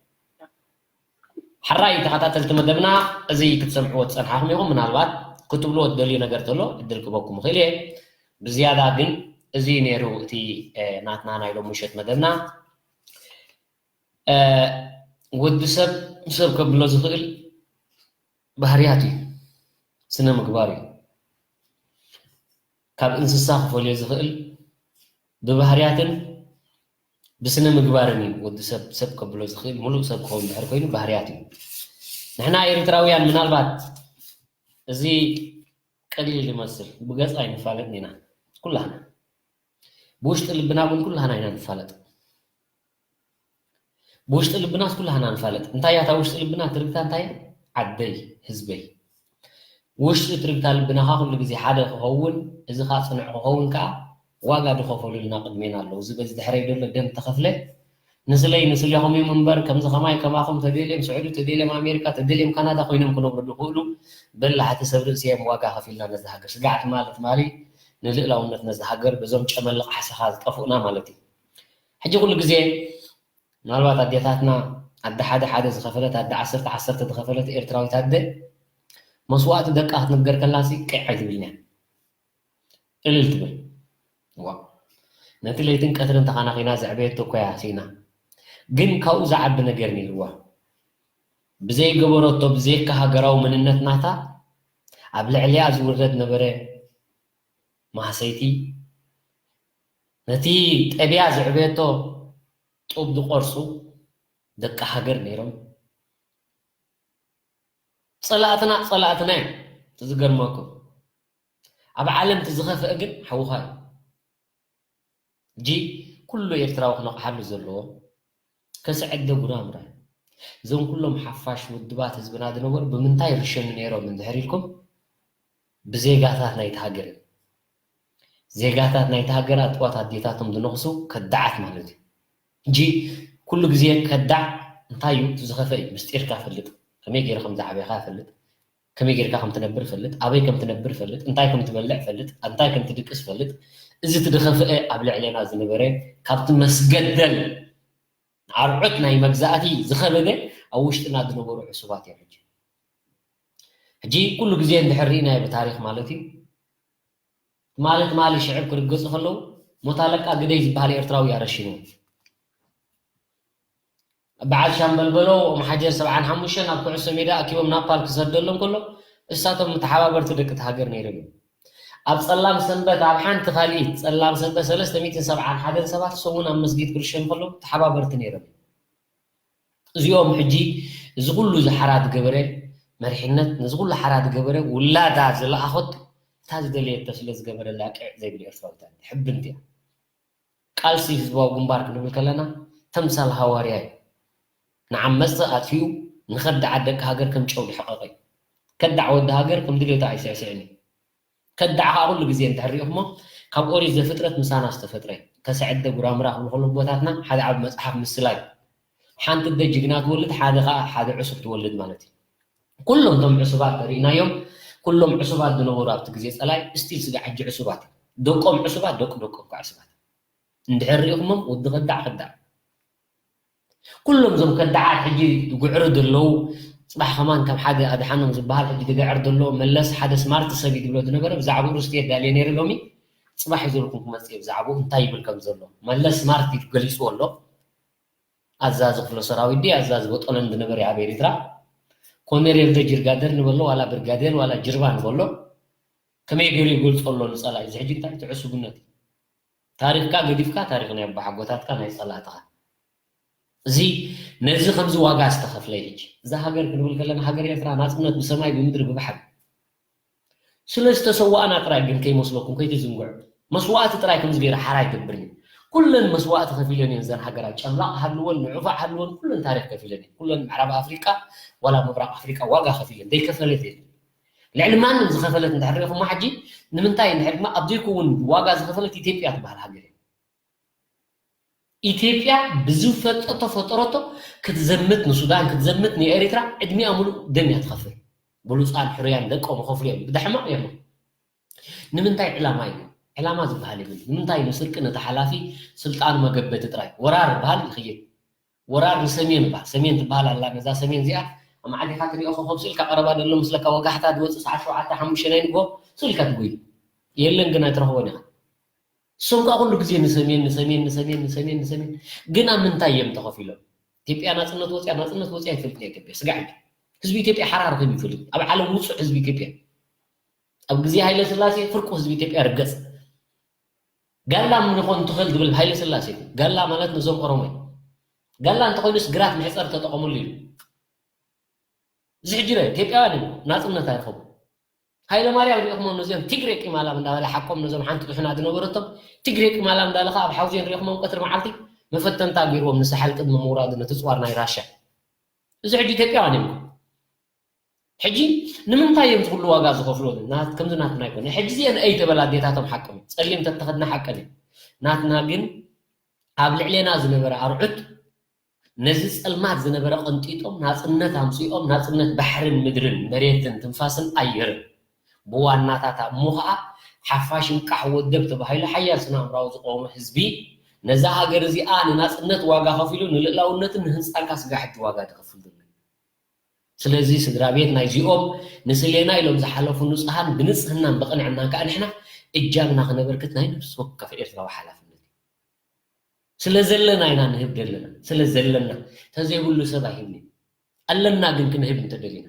ሕራይ ተኸታተልቲ መደብና እዚ ክትሰምዕዎ ትጸንሓኹም ኢኹም። ምናልባት ክትብልዎ ትደልዩ ነገር ተሎ ዕድል ክበኩም እኽእል እየ። ብዝያዳ ግን እዚ ነይሩ እቲ ናትና ናይ ሎሚ ምሸት መደብና። ወዲ ሰብ ሰብ ከብሎ ዝኽእል ባህርያት እዩ፣ ስነ ምግባር እዩ። ካብ እንስሳ ክፈልዮ ዝኽእል ብባህርያትን ብስነ ምግባርን እዩ። ወዲ ሰብ ሰብ ከብሎ ዝኽእል ሙሉእ ሰብ ክኸውን ድሕር ኮይኑ ባህርያት እዩ። ንሕና ኤርትራውያን ምናልባት እዚ ቀሊል ይመስል፣ ብገጽ ኣይንፋለጥን ኢና ኩላህና። ብውሽጢ ልብና ግን ኩላህና ኢና ንፋለጥ። ብውሽጢ ልብናስ ኩላህና ንፋለጥ። እንታይ እያ እታ ውሽጢ ልብና ትርግታ እንታይ እያ? ዓደይ፣ ህዝበይ። ውሽጢ ትርግታ ልብናኻ ኩሉ ግዜ ሓደ ክኸውን፣ እዚ ኸዓ ጽኑዕ ክኸውን ከኣ ዋጋ ዝኸፈሉልና ቅድሜና ኣለዉ። እዚ በዚ ድሕረይ ዘሎ ደም ተኸፍለ ንስለይ ንስሌኹም እዮም እምበር ከምዚ ኸማይ ከማኹም ተደልዮም ስዑዲ ተደልዮም ኣሜሪካ ተደልዮም ካናዳ ኮይኖም ክነብሩ ዝኽእሉ በላሕቲ ሰብ ርእሲ እዮም። ዋጋ ከፊልና ነዛ ሃገር ስጋዕ ትማሊ ትማሊ ንልእላውነት ነዛ ሃገር በዞም ጨመልቕ ሓሰኻ ዝጠፍኡና ማለት እዩ። ሕጂ ኩሉ ግዜ ምናልባት ኣዴታትና ኣደ ሓደ ሓደ ዝኸፈለት ኣደ ዓሰርተ ዓሰርተ ዝኸፈለት ኤርትራዊት ኣደ መስዋእቲ ደቃ ክትንገር ከላሲ ቅዕ ኣይትብልን እያ። እልል ትብል። ዋ ነቲ ለይትን ቀትርን ተኻናኺና ዘዕበየቶ እኮ እያ ስኢና። ግን ካብኡ ዝዓቢ ነገር ነይርዋ። ብዘይገበረቶ ብዘይካ ሃገራዊ መንነት ናታ ኣብ ልዕሊኣ ዝውረድ ነበረ ማህሰይቲ ነቲ ጠብያ ዘዕበየቶ ጡብ ዝቆርጹ ደቂ ሃገር ነይሮም። ጸላእትና ጸላእትና እዮም። ዝገርመኩም ኣብ ዓለም እቲ ዝኸፍአ ግን ሓውኻ እዩ። ሕጂ ኩሉ ኤርትራዊ ክነቕሓሉ ዘለዎ ከስዕደ ጉራምራ እዞም ኩሎም ሓፋሽ ውድባት ህዝብና ዝነበሩ ብምንታይ ይርሸኑ ነይሮም እንድሕር ኢልኩም ብዜጋታት ናይቲ ሃገር እዮም። ዜጋታት ናይቲ ሃገር ኣጥዋት ኣዴታቶም ዝነኽሱ ከዳዓት ማለት እዩ። ሕጂ ኩሉ ግዜ ከዳዕ እንታይ እዩ? እቲ ዝኸፈ እዩ። ምስጢርካ ፈልጥ፣ ከመይ ገይረ ከም ዝዓበኻ ፈልጥ፣ ከመይ ጌርካ ከም ትነብር ፈልጥ፣ ኣበይ ከም ትነብር ፈልጥ፣ እንታይ ከም ትበልዕ ፈልጥ፣ እንታይ ከም ትድቅስ ፈልጥ። እዚ እቲ ዝኸፍአ ኣብ ልዕሌና ዝነበረ ካብቲ መስገደል ኣርዑት ናይ መግዛእቲ ዝኸበደ ኣብ ውሽጥና ዝነበሩ ዕሱባት እዮም። ሕጂ ሕጂ ኩሉ ግዜ እንድሕር ርኢናዮ ብታሪኽ ማለት እዩ ትማሊ ትማሊ ሽዕብ ክርገጹ ከለዉ ሞት ኣለቃ ግደይ ዝበሃል ኤርትራዊ እያ ረሺኑ። በዓል ሻምበል በሎ ኣምሓጀር ሰብዓን ሓሙሽተን ኣብ ኩዕሶ ሜዳ ኣኪቦም ናፓል ክሰደሎም ከሎ እሳቶም ተሓባበርቲ ደቂ እቲ ሃገር ነይሮም እዮም። ኣብ ጸላም ሰንበት ኣብ ሓንቲ ካልኢት ጸላም ሰንበት ሰለስተ ሚእትን ሰብዓን ሓደን ሰባት እሶም እውን ኣብ መስጊድ ክርሸኑ ከለዉ ተሓባበርቲ ነይሮም እዮም። እዚኦም ሕጂ እዚ ኩሉ እዚ ሓራ ዝገበረ መሪሕነት ነዚ ኩሉ ሓራ ዝገበረ ውላዳ ዝለኣኸቶ እታ ዝደለየቶ ስለ ዝገበረላ ቅዕ ዘይብል ኤርትራዊት ኣደ ሕብንቲ እያ። ቃልሲ ህዝባዊ ግንባር ክንብል ከለና ተምሳል ሃዋርያ እዩ። ንዓመፅቲ ኣጥፊኡ ንኸዳዓት ደቂ ሃገር ከም ጨው ዝሕቐቐ እዩ። ከዳዕ ወዲ ሃገር ከም ድሌቱ ኣይስዕስዕን እዩ። ከዳዕ ከዓ ኩሉ ግዜ እንድሕር ሪኢኹሞ ካብ ኦሪት ዘፍጥረት ምሳና ዝተፈጥረ እዩ። ከስዕደ ጉራምራ ክብሉ ከለዉ ኣቦታትና ሓደ ዓቢ መፅሓፍ ምስላ እዩ። ሓንቲ ኣደ ጅግና ትወልድ፣ ሓደ ከዓ ሓደ ዕሱብ ትወልድ ማለት እዩ። ኩሎም እቶም ዕሱባት ተሪኢናዮም፣ ኩሎም ዕሱባት ዝነበሩ ኣብቲ ግዜ ፀላይ ስቲል ስጋዕ ሕጂ ዕሱባት እዮም። ደቆም ዕሱባት፣ ደቂ ደቆም ከዓ ዕሱባት። እንድሕር ሪኢኹሞም ወዲ ከዳዕ ከዳዕ። ኩሎም እዞም ከዳዓት ሕጂ ዝጉዕሩ ዘለዉ፣ ፅባሕ ከማን ከም ሓደ ኣድሓኖም ዝበሃል ሕጂ ዝግዕር ዘሎ መለስ ሓደ ስማርት ሰብ እዩ ዝብሎ ዝነበረ፣ ብዛዕባኡ ርስቲ የዳልየ ነይረ። ሎሚ ፅባሕ እዩ ዘለኩም ክመፅእ እየ ብዛዕባኡ እንታይ ይብል ከም ዘሎ። መለስ ስማርት እዩ ገሊፅዎ ኣሎ። ኣዛዚ ክፍለ ሰራዊት ድዩ ኣዛዚ በጦለን ዝነበረ ኣብ ኤሪትራ፣ ኮነሬል ዶ ጅርጋደር ንበሎ ዋላ ብርጋዴር ዋላ ጅርባ ንበሎ፣ ከመይ ገይሩ ይገልፆ ኣሎ ንፀላኢ? እዚ ሕጂ እንታይ ትዕሱብነት እዩ? ታሪኽካ ገዲፍካ ታሪኽ ናይ ኣቦሓጎታትካ ናይ ፀላእትኻ። እዚ ነዚ ከምዚ ዋጋ ዝተኸፍለ እዩ። ሕጂ እዛ ሃገር ክንብል ከለና ሃገር ኤርትራ ናፅነት ብሰማይ ብምድሪ ብባሕሪ ስለ ዝተሰዋእና ጥራይ ግን ከይመስለኩም ከይትዝንግዑ። መስዋእቲ ጥራይ ከምዚ ገይረ ሓራ ኣይገብርን እዩ። ኩለን መስዋእቲ ከፊለን እየን እዘን ሃገራት። ጨምላቕ ሃልወን ንዑፋ ሃልወን ኩለን ታሪኽ ከፊለን እየን። ኩለን ምዕራብ ኣፍሪቃ ዋላ ምብራቕ ኣፍሪቃ ዋጋ ከፊለን ዘይከፈለት የለን። ልዕሊ ማንም ዝኸፈለት እንድሕር ሪኢኹማ ሕጂ ንምንታይ እንድሕር ድማ ኣብ ዘይከውን ዋጋ ዝኸፈለት ኢትዮጵያ ትበሃል ሃገር እያ። ኢትዮጵያ ብዝፈጠቶ ፈጠረቶ ክትዘምት ንሱዳን ክትዘምት ንኤሪትራ ዕድሚኣ ሙሉእ ደም እያ ትኸፍል። ብሉፃን ሕሩያን ደቆም ይኸፍሉ እዮም ብደሕማቕ እዮም። ንምንታይ ዕላማ እዩ? ዕላማ ዝበሃል የብሉ። ንምንታይ ንስርቂ ነቲ ሓላፊ ስልጣኑ መገበቲ ጥራይ ወራር በሃል ይኽየድ። ወራር ንሰሜን በሃል። ሰሜን ትበሃል ኣላ ነዛ ሰሜን እዚኣ ኣብ መዓዲኻ ትሪኦ ኮኸብ ስኢልካ ቀረባ ደሎ ምስለካ ወጋሕታ ዝወፅእ ሰዓት ሸውዓተ ሓሙሽተ ናይ ንግሆ ስኢልካ ትጎይ የለን ግን ኣይትረኽቦን ኢኻ። እሶም ከዓ ኩሉ ግዜ ንሰሜን ንሰሜን ንሰሜን ንሰሜን ንሰሜን ግን ኣብ ምንታይ እዮም ተኸፊሎም? ኢትዮጵያ ናፅነት ወፅያ ናፅነት ወፅያ ይፈልጥ ኢትዮጵያ ስጋዕ ህዝቢ ኢትዮጵያ ሓራር ከም ይፈልጥ ኣብ ዓለም ውፁዕ ህዝቢ ኢትዮጵያ ኣብ ግዜ ሃይለ ስላሴ ፍርቁ ህዝቢ ኢትዮጵያ ርገፅ ጋላ ምንኾን ትኽእል ትብል ሃይለ ስላሴ ጋላ ማለት ነዞም ኦሮሞ ጋላ እንተኮይኑስ ግራት ምሕፀር ተጠቐመሉ ኢሉ እዚ ሕጂ ኢትዮጵያውያን ናፅነት ኣይረኸቡ ሃይለ ማርያም ሪኢኹሞ ነዚኦም ትግሬ ቂማላም እንዳበለ ሓቆም ነዞም ሓንቲ ጥሑና ዝነበረቶም ትግሬ ቂማላም እንዳበለ ኣብ ሓውዜን ሪኢኹሞም ቀትሪ መዓልቲ መፈተንታ ገይርዎም ንሳሕል ቅድሚ ምውራዱ ነቲ ፅዋር ናይ ራሻ እዚ ሕጂ ኢትዮጵያውያን እዮም ሕጂ ንምንታይ እዮም ዝኩሉ ዋጋ ዝኸፍሉ ከምዚ ናትና ኣይኮነ ሕጂ እዚአን ኣይተበላ ኣዴታቶም ሓቆም ጸሊም ተተኸድና ሓቀን ናትና ግን ኣብ ልዕሌና ዝነበረ ኣርዑት ነዚ ጸልማት ዝነበረ ቀንጢጦም ናጽነት ኣምጺኦም ናጽነት ባሕርን ምድርን መሬትን ትንፋስን ኣየርን ብዋናታታ እሞ ኸዓ ሓፋሽ እንቃሕ ወደብ ተባሂሉ ሓያል ስነ ኣእምራዊ ዝቆመ ህዝቢ ነዛ ሃገር እዚኣ ንናጽነት ዋጋ ከፊሉ ንልእላውነትን ንህንጻን ካስጋ ሕጂ ዋጋ ዝኸፍል ዘሎ እዩ። ስለዚ ስድራ ቤት ናይዚኦም ንስሌና ኢሎም ዝሓለፉ ንጹሃን ብንጽህናን ብቕንዕናን ከዓ ንሕና እጃምና ክነበርክት ናይ ነፍሲ ወከፍ ኤርትራዊ ሓላፍነት እዩ። ስለ ዘለና ኢና ንህብ ዘለና ስለ ዘለና ተዘይብሉ ሰብ ኣይህብን ኣለና ግን ክንህብ እንተደሊና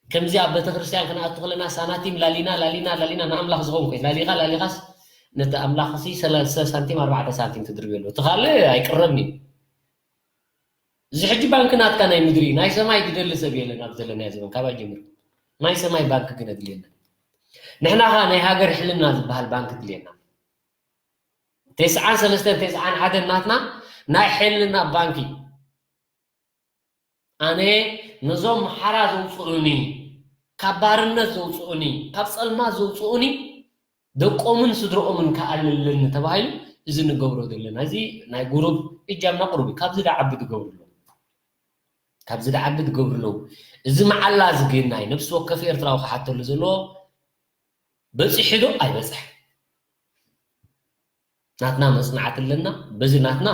ከምዚ ኣብ ቤተክርስትያን ክንኣቱ ከለና ሳናቲም ላሊና ላሊና ላሊና ንኣምላኽ ዝኸውን ኮይኑ ላሊኻ ላሊኻስ ነቲ ኣምላኽ ሲ ሰላሳ ሳንቲም ኣርባዕተ ሳንቲም ትድርብየሉ እቲ ካልእ ኣይቅረብን እዩ እዚ ሕጂ ባንክ ናትካ ናይ ምድሪ ናይ ሰማይ ዝደሊ ሰብ የለን ኣብ ዘለናዮ ዘበን ካባይ ጀሚሩ ናይ ሰማይ ባንክ ግን ኣድልየና ንሕና ኸ ናይ ሃገር ሕልና ዝበሃል ባንክ ድልየና ተስዓን ሰለስተን ተስዓን ሓደን ናትና ናይ ሕልና ባንክ እዩ ኣነ ነዞም ሓራ ዘውፅኡኒ ካብ ባርነት ዘውፅኡኒ ካብ ፀልማት ዘውፅኡኒ ደቆምን ስድረኦምን ከኣልለኒ ተባሂሉ እዚ ንገብሮ ዘለና እዚ ናይ ጉሩብ እጃምና ቁሩብ እዩ ካብዚ ዳዓቢ ትገብሩ ኣለዉ ካብዚ ዳዓቢ ትገብሩ ኣለዉ እዚ መዓላ እዚ ግን ናይ ነብሲ ወከፍ ኤርትራዊ ክሓተሉ ዘለዎ በፂሑ ዶ ኣይበፅሐ ናትና መፅናዕቲ ኣለና በዚ ናትና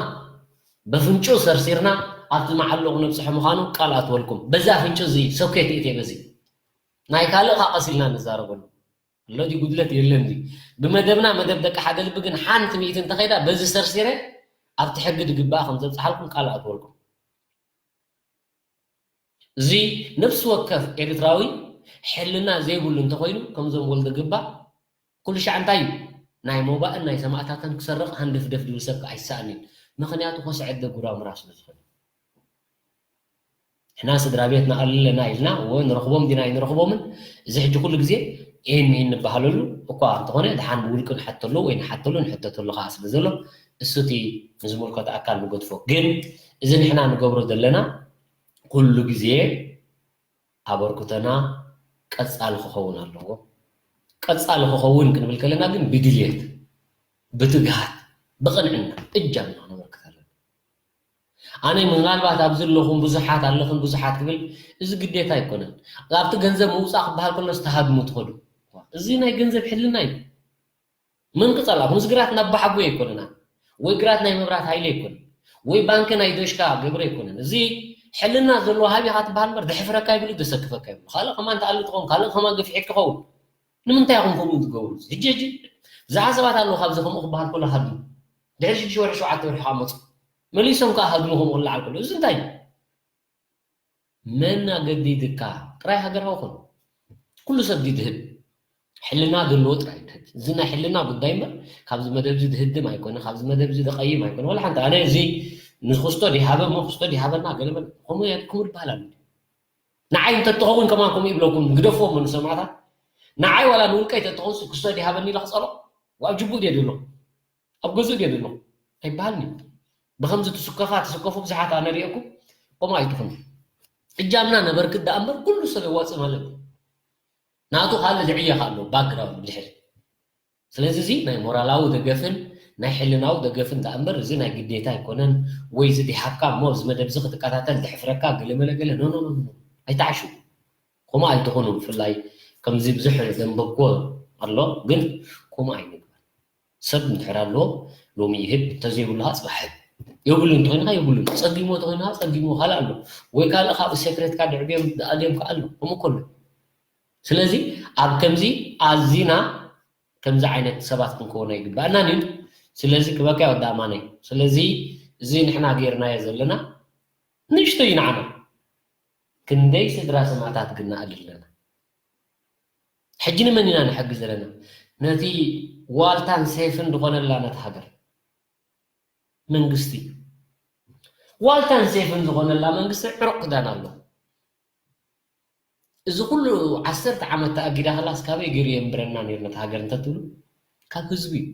በፍንጩ ሰርሲርና ኣብቲ መዓሎ ክነብፅሐ ምዃኑ ቃል ኣትወልኩም በዚ ኣፍንጩ እዚ ሶኬት እቴ በዚ ናይ ካልእ ካ ቀሲልና ንዛረበሉ ለዲ ጉድለት የለን ብመደብና መደብ ደቂ ሓደ ልቢ ግን ሓንቲ ሚእቲ እንተኸይዳ በዚ ሰርሲረ ኣብቲ ሕጊ ድግባኣ ከም ዘብፅሓልኩም ቃል ኣትወልኩም እዚ ነብሲ ወከፍ ኤርትራዊ ሕልና ዘይብሉ እንተኾይኑ ከምዞም ወልደ ግባ ኩሉ ሻዕ እንታይ እዩ ናይ ሞባእን ናይ ሰማእታትን ክሰርቕ ሃንደፍደፍ ድብል ሰብ ኣይሰኣንን ምኽንያቱ ኮስዐደ ጉራምራ ስለ ዝኾነ ሕና ስድራ ቤት ንኣልለና ኢልና ወ ንረኽቦም ዲና ኣይንረኽቦምን እዚ ሕጂ ኩሉ ግዜ ይህን ይህን ንበሃለሉ እኳ እንተኾነ ድሓን ብውልቂ ንሓተሉ ወይ ንሓተሉ ንሕተተሉ ከዓ ስለ ዘሎ እሱቲ ንዝምልከቶ ኣካል ንገድፎ ግን እዚ ንሕና ንገብሮ ዘለና ኩሉ ግዜ ኣበርክቶና ቀጻሊ ክኸውን ኣለዎ። ቀጻሊ ክኸውን ክንብል ከለና ግን ብድልየት፣ ብትግሃት፣ ብቕንዕና እጃምና ክነበርክት ኣለና። ኣነ ምናልባት ኣብዚ ኣለኹም ብዙሓት ኣለኽን ብዙሓት ክብል፣ እዚ ግዴታ ኣይኮነን። ኣብቲ ገንዘብ ምውፃእ ክበሃል ከሎ ዝተሃድሙ ትኸዱ። እዚ ናይ ገንዘብ ሕልና እዩ። ምን ክጸላኹም እዚ ግራት ናብ ባሓጎ ኣይኮነና፣ ወይ ግራት ናይ መብራት ሃይለ ኣይኮነን፣ ወይ ባንክ ናይ ዶሽካ ገብረ ኣይኮነን። እዚ ሕልና ዘለዎ ሃቢኻ ትበሃል እምበር፣ ድሕፍረካ ይብሉ፣ ደሰክፈካ ይብሉ። ካልእ ከማን ተኣሉ ትኸውን፣ ካልእ ከማን ገፊሕ ትኸውን። ንምንታይ ኢኹም ከምኡ ትገብሩ? ሕጂ፣ ሕጂ ብዙሓት ሰባት ኣለዉ፣ ካብዚ ከምኡ ክበሃል ከሎ ሃድሙ። ድሕሪ ሽዱሽተ ወርሒ፣ ሸውዓተ ወርሒ ከዓ መጹ። መሊሶም ከዓ ሃድሙ ከምኡ ክለዓል ከሎ። እዚ እንታይ እዩ? መን ኣገዲድካ? ጥራይ ሃገራዊ ኹን። ኩሉ ሰብ ድዩ ድህብ? ሕልና ዘለዎ ጥራይ ድህብ። እዚ ናይ ሕልና ጉዳይ እምበር፣ ካብዚ መደብ እዚ ድህድም ኣይኮነ፣ ካብዚ መደብ እዚ ድቐይም ኣይኮነ። ወላ ሓንቲ። ኣነ እዚ ንክስቶ ድሃበ እሞ ክስቶ ድሃበና ገለ መለ። ከምኡ እያ፣ ከምኡ ይበሃል ኣሎ። ንዓይ እንተትኸውን ከማን ከምኡ ይብለኩም፣ ግደፍዎም ንሰማዕታት። ንዓይ ዋላ ንውልቀይ ተትኸውን ክስቶ ድሃበኒ ኢለ ክጸሎ፣ ኣብ ጅቡእ ድየ ደሎ፣ ኣብ ገዝኡ ድየ ደሎ ኣይበሃልን እዩ። ብኸምዚ ትስከፋ፣ ትስከፉ ብዙሓት ኣነ ሪኤኩም፣ ከምኡ ኣይትኹኑ። እጃምና ነበርክት ደኣ እምበር ኩሉ ሰብ የዋፅእ ማለት እዩ። ናቱ ካልእ ዝዕየኻ ኣሎ፣ ባክግራውንድ ብድሕሪ። ስለዚ እዚ ናይ ሞራላዊ ደገፍን ናይ ሕልናዊ ደገፍን ደኣ እምበር፣ እዚ ናይ ግዴታ ኣይኮነን። ወይ እዚ ዲሃብካ እሞ፣ እዚ መደብ እዚ ክትከታተል ድሕፍረካ፣ ገለ መለ ገለ፣ ኖ፣ ኖ፣ ኖ፣ ኖ። ኣይትዓሽው። ከምኡ ኣይትኹኑ። ብፍላይ ከምዚ ብዙሕ ዘንበብኩዎ ኣሎ፣ ግን ከምኡ ኣይንግበር። ሰብ እንድሕር ኣለዎ፣ ሎሚ ይህብ፣ እንተዘይብሉ ኸዓ ጽባሕ ይህብ። የብሉ እንተኾይኑ ኸዓ የብሉን። ጸጊሙ እንተኾይኑ ኸዓ ጸጊሙ፣ ካልእ ኣሎ። ወይ ካልእ ካብኡ ሴክሬትካ ድዕብዮም፣ ድኣልዮም ከኣ ኣሎ። ከምኡ እኮ ኣሎ። ስለዚ ኣብ ከምዚ ኣዚና ከምዚ ዓይነት ሰባት ክንከውን ኣይግባእናን እዩ። ስለዚ ክበካ ወዲ ኣማነይ። ስለዚ እዚ ንሕና ጌርናዮ ዘለና ንእሽቶ እዩ ንዓና። ክንደይ ስድራ ሰማእታት ግን ንኣሊ ኣለና። ሕጂ ንመን ኢና ንሕግዝ ዘለና? ነቲ ዋልታን ሴፍን ዝኾነላ ነቲ ሃገር መንግስቲ እዩ። ዋልታን ሴፍን ዝኾነላ መንግስቲ ዕሩቕ ክዳን ኣሎ። እዚ ኩሉ ዓሰርተ ዓመት ተኣጊዳ ከላስ ካበይ ገይሩ የንብረና ነይሩ ነቲ ሃገር እንተትብሉ፣ ካብ ህዝቢ እዩ።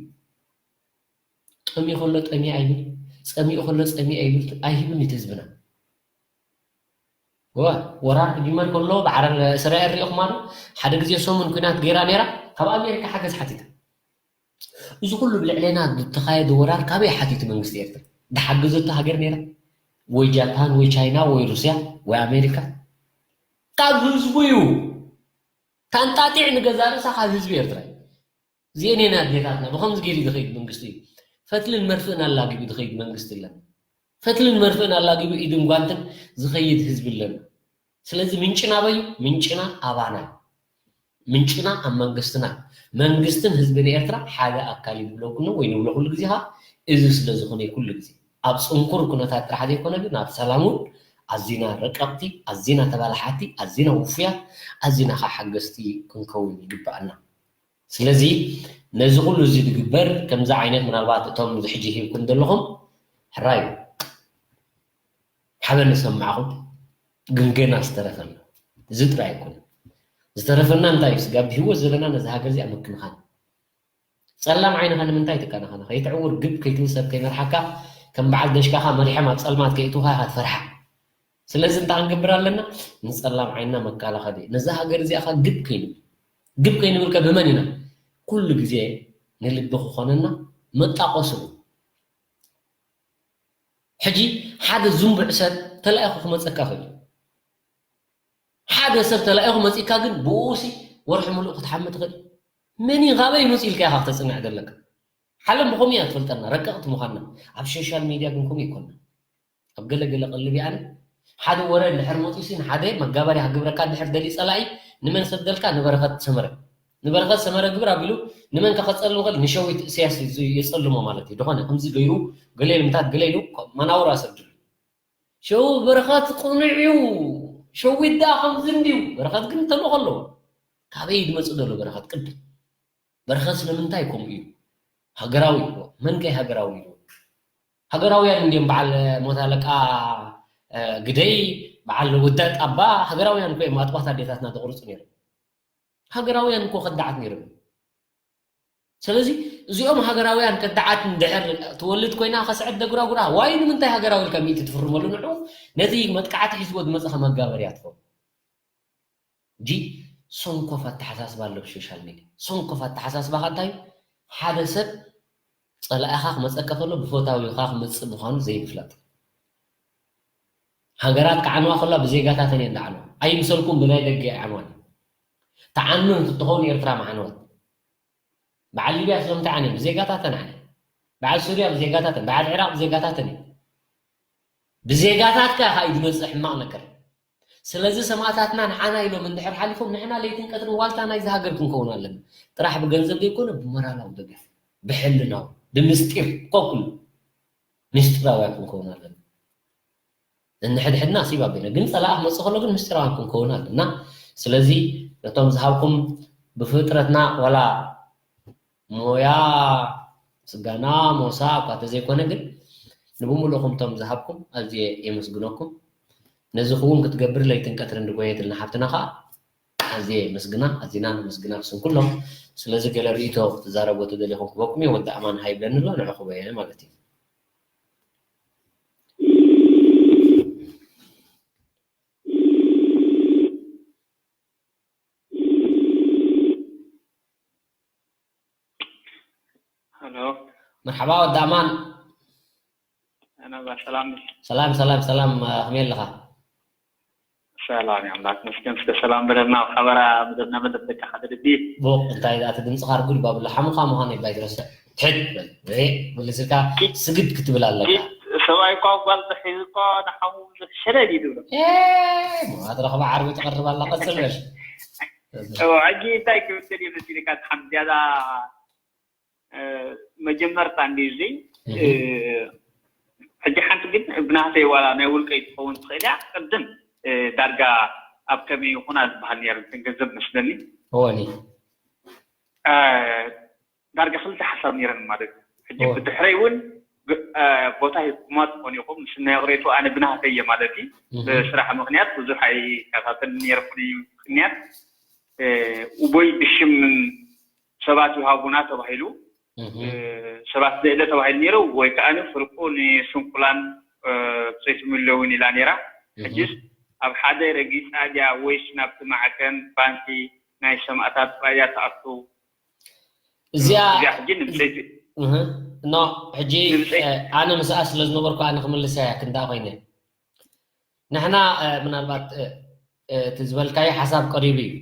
ጠምዩ ከሎ ጠምዩ ኣይብል፣ ጸሚኡ ከሎ ጸምዩ ኣይብል፣ ኣይህብን እቲ ህዝብና። እዋ፣ ወራር ክጅመር ከሎ ብዓረር እስራኤል ሪኢኹማ ዶ? ሓደ ግዜ ሰሙን ኲናት ገይራ ነይራ፣ ካብ ኣሜሪካ ሓገዝ ሓቲታ። እዚ ኩሉ ብልዕሌና ዝተኻየደ ወራር ካበይ ሓቲቱ መንግስቲ ኤርትራ? ዝሓገዘቶ ሃገር ነይራ? ወይ ጃፓን ወይ ቻይና ወይ ሩስያ ወይ ኣሜሪካ? ካብ ህዝቡ እዩ። ታንጣጢዕ ንገዛ ርእሳ ካብ ህዝቢ ኤርትራ እዩ። እዚአን እየን ኣዴታትና። ብኸምዚ ገይሩ ዝኸይድ መንግስቲ እዩ። ፈትልን መርፍእን ኣላጊቡ ዝኸይድ መንግስቲ ኣለና። ፈትልን መርፍእን ኣላጊቡ ኢድን ጓንትን ዝኸይድ ህዝቢ ኣለና። ስለዚ ምንጭና ኣበይ እዩ? ምንጭና ኣባና እዩ። ምንጭና ኣብ መንግስትና። መንግስትን ህዝብን ኤርትራ ሓደ ኣካል እዩ ዝብለኩም ወይ ንብሎ ኩሉ ግዜ ኸዓ እዚ ስለ ዝኾነ እዩ ኩሉ ግዜ። ኣብ ጽንኩር ኩነታት ጥራሕ ዘይኮነ ግን ኣብ ሰላም እውን ኣዚና ረቀቕቲ፣ ኣዚና ተባላሓቲ፣ ኣዚና ውፉያት፣ ኣዚና ኸዓ ሓገዝቲ ክንከውን ይግብኣና። ስለዚ ነዚ ኩሉ እዚ ዝግበር ከምዚ ዓይነት ምናልባት እቶም እዚ ሕጂ ሂብኩም ዘለኹም ሕራይ እዩ። ሓበን ንሰማዕኹም፣ ግን ገና ዝተረፈና እዚ ጥራይ ኣይኮነን። ዝተረፈና እንታይ እዩ? ስጋብ ብህይወት ዘለና ነዚ ሃገር እዚኣ ምክንኻን። ጸላም ዓይንኻ ንምንታይ ትከናኸና? ከይትዕውር ግብ ከይትብል ሰብ ከይመርሓካ ከም በዓል ደሽካኻ መሪሖም ኣብ ጸልማት ከይእትውኻ ኢኻ ትፈርሓ። ስለዚ እንታይ ክንገብር ኣለና? ንጸላም ዓይንና መከላኸሊ። ነዛ ሃገር እዚኣ ኸ ግብ ከይንብል። ግብ ከይንብል ከ ብመን ኢና? ኩሉ ግዜ ንልቢ ክኾነና መጣቆሲ እዩ። ሕጂ ሓደ ዝንቡዕ ሰብ ተላኢኹ ክመጸካ ይኽእል እዩ። ሓደ ሰብ ተላኢኹ መጺእካ ግን ብኡሲ ወርሒ ሙሉእ ክትሓሚ ትኽእል። መን እዩ ካበይ መጺኡ ኢልካ ኢኻ ክተጽንዕ ዘለካ። ዓለም ብኸምኡ እያ ትፈልጠና፣ ረቀቕቲ ምዃንና። ኣብ ሶሻል ሚድያ ግን ከምኡ ኣይኮንና። ኣብ ገለ ገለ ቀልብ እየ ኣነ። ሓደ ወረ እንድሕር መጺኡሲ ንሓደ መጋበርያ ክግብረካ እንድሕር ደልዩ ጸላኢ፣ ንመን ሰደልካ? ንበረኸት ሰመረ። ንበረኸት ሰመረ ግብር ኣቢሉ ንመን ከጸልም ይኽእል? ንሸዊት እስያስ እዩ የጸልሞ ማለት እዩ። ዝኾነ ከምዚ ገይሩ ገለ ኢሉ ምታት ገለ ኢሉ መናውራ ሰድሉ። ሸው በረኸት ቅኑዕ እዩ። ሸዊት ደኣ ከምዚ እንድዩ። በረኸት ግን ተልእኾ ኣለዎ። ካበይ እዩ ዝመጽእ ዘሎ በረኸት ቅድም? በረኸት ስለምንታይ ከምኡ እዩ? ሃገራዊ እዩ። መን ከይ ሃገራዊ እዩ? ሃገራውያን እንድዮም በዓል ሞት ኣለቃ፣ እ፣ ግደይ፣ በዓል ወዳ ጣባ፣ ሃገራውያን እኮ እዮም ኣጥባት ኣዴታትና ዘቑርጹ ነይሮም። ሃገራውያን እኮ ከዳዓት ነይሮም። ስለዚ እዚኦም ሃገራውያን ከዳዓት እንድሕር ትወልድ ኮይና ከስዕድ ደጉራጉራ፣ ዋይ ንምንታይ ሃገራዊ ኢልካ ሚእቲ ትፍርመሉ ንዑ ነቲ መጥቃዕቲ ሒዝዎ ዝመጸኸ መጋበርያ ትኸውን። ሕጂ ሰንኮፍ ኣተሓሳስባ ኣሎ ብሶሻል ሚድያ። ሰንኮፍ ኣተሓሳስባ ከ እንታይ እዩ? ሓደ ሰብ ጸላኢኻ ክመጸካ ከሎ ብፈታዊኻ ክመጽእ ምዃኑ ዘይምፍላጥ። ሃገራት ክዓንዋ ከላ ብዜጋታተን እየን ዝዓንዋ። ኣይምሰልኩም ብናይ ደገ ኣይዓንዋን። ተዓኑ እንትትኸውን ኤርትራ ምዓነወት። በዓል ሊብያ ስለምንታይ ዓንዮም? ብዜጋታተን ዓንዮም። በዓል ሱርያ ብዜጋታተን፣ በዓል ዒራቕ ብዜጋታተን እዩ። ብዜጋታትካ ኢኻ እዩ ዝመጽእ ሕማቕ ነገር። ስለዚ ሰማእታትና ንዓና ኢሎም እንድሕር ሓሊፎም ንሕና ለይትን ቀትርን ዋልታ ናይዚ ሃገር ክንከውን ኣለና። ጥራሕ ብገንዘብ ዘይኮነ ብሞራላዊ ደገፍ፣ ብሕልናዊ፣ ብምስጢር ኮኩሉ ምስጢራውያን ክንከውን ኣለና። እንሕድሕድና ሲብ ኣቢና ግን ጸላኢ ክመጽእ ከሎ ግን ምስጢራውያን ክንከውን ኣለና። ስለዚ ነቶም ዝሃብኩም ብፍጥረትና ዋላ ሞያ ስጋና ሞሳ እኳ ተዘይኮነ ግን ንብምሉእኹም ቶም ዝሃብኩም ኣዝየ የመስግነኩም። ነዚ ክውን ክትገብር ለይትን ቀትርን ድጎየትልና ሓፍትና ከዓ ኣዝየ የመስግና፣ ኣዚና ነመስግና ክስም ኩሎም። ስለዚ ገለ ርእይቶ ክትዛረቦ ተደሊኹም ክበኩም እየ። ወዲ ኣማን ሃይብለኒ ኣሎ ንዕኹበ ማለት እዩ። ሄሎ መርሓባ ወዲ ኣማን። ኣናባ ሰላም ሰላም ሰላም ሰላም፣ ከመይ ኣለኻ? ሰላም ኣምላክ መስገን እስከ ሰላም በለና። ኣብ ሓበራ መደብና መደብ ደቂ ሓደ ልቢ ቡቕ እንታይ ደኣ እቲ ድምፅኻ ርጉድ ባብሎ ሓሙኻ ምዃኑ ይባይ ትረስዕ። ትሕት በል እ፣ ምልስልካ ስግድ ክትብል ኣለካ። ሰብኣይ እኳ ጓል ተሒዙ እኳ ንሓሙ ሸለል እዩ ዝብሎ። ኣትረኽባ ዓርቢ ትቐርብ ኣላ። ቀፅል በል። ሕጂ እንታይ ክብል ደልየ መሲልካ ሓምድ ያዛ መጀመርታ እንዲ እዚ ሕጂ ሓንቲ ግን ብናህተይ ዋላ ናይ ውልቀይ ትኸውን ትኽእል እያ። ቅድም ዳርጋ ኣብ ከመይ ይኹና ዝበሃል ነይሩ እንትን ገንዘብ መስለኒ እወኒ ዳርጋ ክልተ ሓሳብ ነይረን ማለት እዩ። ሕጂ ብድሕረይ እውን ቦታ ሂብኩማ ትኾኑ ኢኹም ምስ ናይ ቅሬቱ ኣነ ብናህተይ እየ ማለት እዩ። ብስራሕ ምክንያት ብዙሕ ኣይከታተል ነይረ ፍሉይ ምክንያት ወይ ብሽም ሰባት ይሃቡና ተባሂሉ ሰባት ዘእለ ተባሂሉ ነይሩ ወይ ከዓ ፍርቁ ንስንኩላን ብፀይትምለውን ኢላ ነይራ። ሕጅስ ኣብ ሓደ ረጊፃ ድያ ወይስ ናብቲ ማዕከን ባንኪ ናይ ሰማእታት ጥራይ እያ ትኣቱ? እዚኣ እዚኣ ሕጂ ንብፀይቲ ኖ ሕጂ ኣነ ምስኣ ስለ ዝነበርኩ ኣነ ክምልሳ እያ ክንዳ ኮይነ ንሕና ምናልባት እቲ ዝበልካዮ ሓሳብ ቀሪቡ እዩ።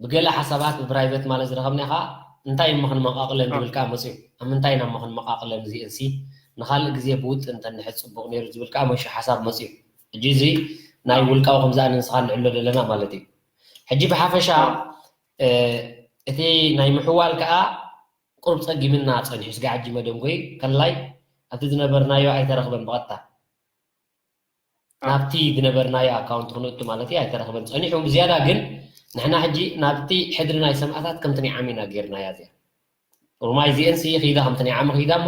ብገለ ሓሳባት ብፕራይቨት ማለት ዝረኸብና ከዓ እንታይ እሞ ክንመቃቅለን ዝብል ከዓ መፅኡ። ኣብ ምንታይ ኢና እሞ ክንመቃቅለን እዚአን ሲ ንካልእ ግዜ ብውጥ እንተንሕዝ ፅቡቅ ነይሩ ዝብል ከዓ መሹ ሓሳብ መፅኡ። ሕጂ እዚ ናይ ውልቃዊ ከምዚ ኣነ ንስኻ ንዕሎ ዘለና ማለት እዩ። ሕጂ ብሓፈሻ እቲ ናይ ምሕዋል ከዓ ቁሩብ ፀጊምና ፀኒሑ ስጋ ሕጂ መደንጎይ ከላይ ኣብቲ ዝነበርናዮ ኣይተረኽበን ብቐጥታ ናብቲ ዝነበርናዮ ኣካውንት ክንእቱ ማለት እዩ ኣይተረኽበን ፀኒሑ። ብዝያዳ ግን ንሕና ሕጂ ናብቲ ሕድሪ ናይ ሰማእታት ከምቲ ናይ ዓሚና ጌርናያ እዚኣ ሩማይ እዚአን ሲ ኺዳ ከምቲ ናይ ዓሚ ኺዳ እሞ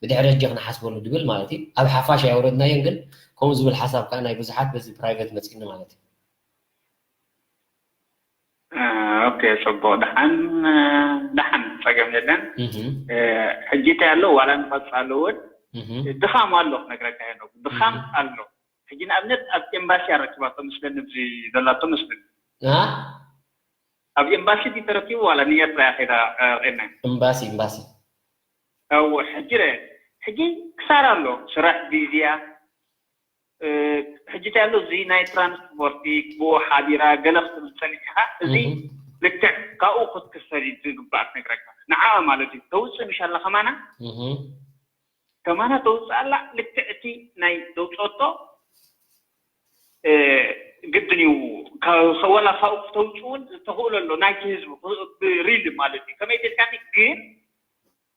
ብድሕሪ ሕጂ ክንሓስበሉ ድብል ማለት እዩ። ኣብ ሓፋሽ ኣየውረድናዮን ግን ከምኡ ዝብል ሓሳብ ከዓ ናይ ብዙሓት በዚ ፕራይቨት መፂኒ ማለት እዩ። ኦኬ ፅቡቅ ደሓን ደሓን ፀገም የለን። ሕጂ እንታይ ኣሎ ዋላ ንቐፃሉ እውን ድኻም ኣሎ ክነግረካ ሄኖክ ድኻም ኣሎ። ሕጂ ንኣብነት ኣብ ኤምባሲ ኣረኪባቶ መስለኒ እዚ ዘላቶ መስለኒ ኣብ ኤምባሲ ድዩ ተረኪቡ ዋላ ንኤርትራ እያ ከይዳ ርኢና ኤምባሲ ኤምባሲ እው ሕጂ ርአ ሕጂ ክሳራ ኣሎ ስራሕ ቢዚ እያ። ሕጂ እንታይ ኣሎ እዚ ናይ ትራንስፖርቲ ብኡ ሓቢራ ገለ ክትብል ፀኒሕካ እዚ ልክዕ ካብኡ ክትክፈል እዩ ዝግባእ ክነግረካ ንዓ ማለት እዩ ተውፅእ ምሽ ኣላ ከማና ከማና ተውፅእ ኣላ ልክዕ እቲ ናይ ተውፀቶ ግድን እዩ ወላ ካብኡ ክተውፅእ እውን ተኽእሎ ኣሎ ናይቲ ህዝቢ ብሪል ማለት እዩ ከመይ ኢልካኒ ግን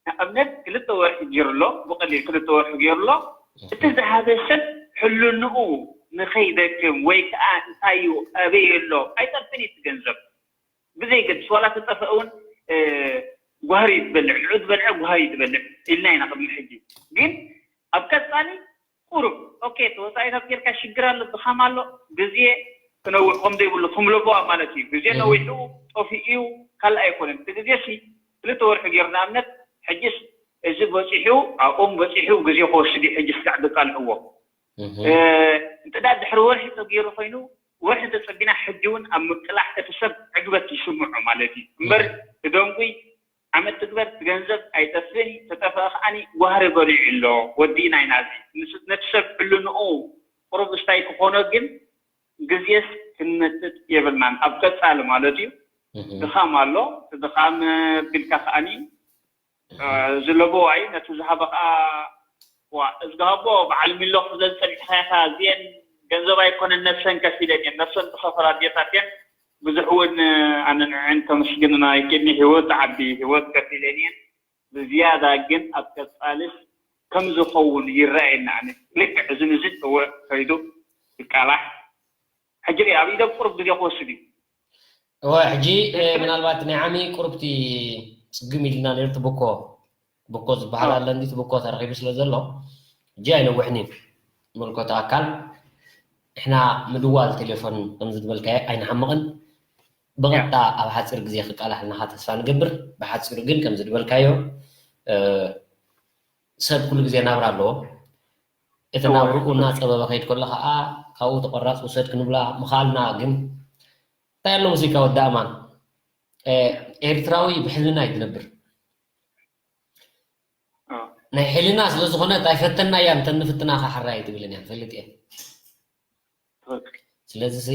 ንኣብነት ክልተ ወርሒ ገይሩ ኣሎ ብቐሊል ክልተ ወርሒ ገይሩ ኣሎ እቲ ዝሃበ ሰብ ሕልንኡ ንኸይደክም ወይ ከዓ እንታይ እዩ ኣበይ ኣሎ ኣይጠፍን እዩ ገንዘብ ብዘይገድስ ዋላ ተጠፍአ እውን ጓህሪ እዩ ዝበልዕ ንዑ ዝበልዐ ጓህሪ እዩ ዝበልዕ ኢልና ኢና ቅድሚ ሕጂ ግን ኣብ ቀፃሊ ቁሩብ ኦኬ ተወፃኢታት ጌርካ ሽግር ኣሎ ድኻም ኣሎ ግዜ ክነውሕ ከም ዘይብሉ ትምለቦዋ ማለት እዩ ግዜ ነዊሑ ጠፊኡ እዩ ካልእ ኣይኮነን እቲ ግዜ ሲ ክልተ ወርሒ ገይሩ ንኣብነት ሕጅስ እዚ በፂሑ ኣብኦም በፂሑ ግዜ ክወስድ እዩ ሕጂ ስጋዕ ደቃልዕዎ እንተ ድሕሪ ወርሒ ተገይሩ ኮይኑ ወርሒ ተጸቢና ሕጂ እውን ኣብ ምቅላሕ እቲ ሰብ ዕግበት ይስምዖ ማለት እዩ እምበር፣ ትደንጉይ ዓመት ትግበር፣ እቲ ገንዘብ ኣይጠፍእን እዩ፣ ተጠፍአ ከዓኒ ጓህሪ በሊዑ ኣሎ፣ ወዲእና ኢና። እዚ ምስ ነቲ ሰብ ሕልንኡ ቁሩብ እስታይ ክኾኖ ግን ግዜስ ክንነጥጥ የብልናን፣ ኣብ ቀጻሊ ማለት እዩ። ድኻም ኣሎ፣ እቲ ድኻም ኣቢልካ ከዓኒ ዝለበዋ እዩ፣ ነቲ ዝሃበ ከዓ ዋ እዝግሃቦ በዓል ሚሎ ክብለን ጸኒሕካ ኢኻ። እዚኤን ገንዘብ ኣይኮነን ነብሰን ከፊለን እየን፣ ነብሰን ዝኸፈላ ኣዴታት እየን። ብዙሕ እውን ኣነ ንዕን ከመስግን ናይ ቅድሚ ህይወት ዓቢ ህይወት ከፊለን እየን። ብዝያዳ ግን ኣብ ቀጻልስ ከም ዝኸውን ይረኣየኒ። ኣነ ልክዕ እዚ ንዚ እወ ከይዱ ይቃላሕ። ሕጂ ርኣ ኣብ ኢዶም ቁሩብ ግዜ ክወስድ እዩ። እወ ሕጂ ምናልባት ናይ ዓሚ ቁሩብቲ ጽግም ኢልና ነርቱ ብኮ ብኮ ዝበሃል ኣሎ እንዲ ብኮ ተረኺቡ ስለ ዘሎ ሕጂ ኣይነውሕን እዩ። ምልኮት ኣካል ንሕና ምድዋል ቴሌፎን ከም ዝድበልካዮ ኣይንሓምቕን። ብቐጥታ ኣብ ሓፂር ግዜ ክቃላሕልናኻ ተስፋ ንገብር። ብሓፂሩ ግን ከም ዝድበልካዮ ሰብ ኩሉ ግዜ ናብራ ኣለዎ። እቲ ናብርኡ እናፀበበ ከይድ ከሎ ከዓ ካብኡ ተቆራፅ ውሰድ ክንብላ ምኻልና ግን እንታይ ኣሎ ሙዚቃ ወዲ ኣማን ኤርትራዊ ብሕልና እዩ ዝነብር። ናይ ሕልና ስለ ዝኾነት ኣይፈተና እያ እንተንፍትና ኸዓ ሕራይ ትብልን እያ ፈልጥ እየ። ስለዚ ሲ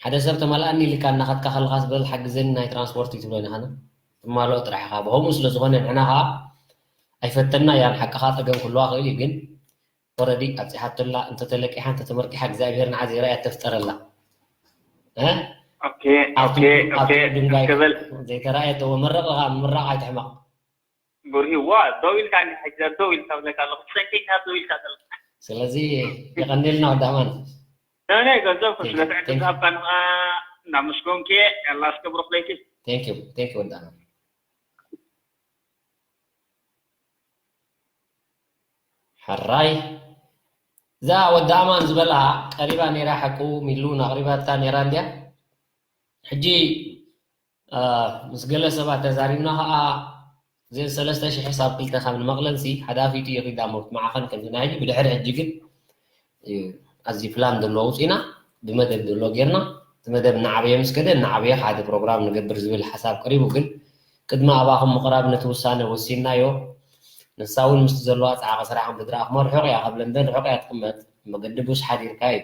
ሓደ ሰብ ተማልኣኒ ኢልካ እናኸድካ ከለኻ ዝበል ሓግዘኒ ናይ ትራንስፖርት እዩ ትብሎ ኢኻ ትማልኦ ጥራሕ ኢኻ ብኸምኡ ስለ ዝኾነ ንሕና ኸዓ ኣይፈተና እያ ንሓቅኻ ፀገም ክህልዋ ክእል እዩ ግን ኦረዲ ኣብፂሓቶላ እንተተለቂሓ እንተተመርቂሓ እግዚኣብሔር ንዓ ዘይረኣያ ተፍጠረላ እ ኦኬ ኦኬ ኦኬ ድንጋይ ክብል ዘይተረኣየ ተወ መረቕ ኢኻ ምምራቕ ኣይትሕመቕ ብርሂዋ ደው ኢልካ እንዲ ሕጂ ደው ኢልካ ብለካ ኣለኹ ብሰንኪ ኢኻ ደው ኢልካ ዘለካ ስለዚ የቐንየልና ወዲ ኣማን ናይ ገንዘብ ስለቲ ዕድል ዝሃብካኒ ከዓ እናመስገንኩ እየ ያላ እስከ ብሩክ ለይቲ thank you thank you ወዲ ኣማን ሕራይ እዛ ወዲ ኣማን ዝበላ ቀሪባ ነይራ ሓቁ ሚሉን ኣቕሪባታ ነይራ እንድያ ሕጂ ምስ ገለ ሰባት ተዛሪብና ከዓ እዘን ሰለስተ ሽሕ ሳብ ክልተ ካብ ንመቕለንሲ ሓዳፊቱ ይኺዳ ሞት መዓኸን ከምዚ ናይ ሕጂ ብድሕሪ ሕጂ ግን ኣዚ ፕላን ዘለዎ ውፅኢና ብመደብ ዘሎ ጌርና እቲ መደብ እናዓበየ ምስ ከደ እናዓበየ ሓደ ፕሮግራም ንገብር ዝብል ሓሳብ ቀሪቡ ግን ቅድሚ ኣባኹም ምቕራብ ነቲ ውሳነ ወሲንናዮ ንሳ እውን ምስቲ ዘለዋ ፃዕቂ ስራሕን ብድራኹም ርሑቕ እያ ካብ ለንደን ርሑቕ እያ ትቕመጥ መገዲ ቡስ ሓዲርካ እዩ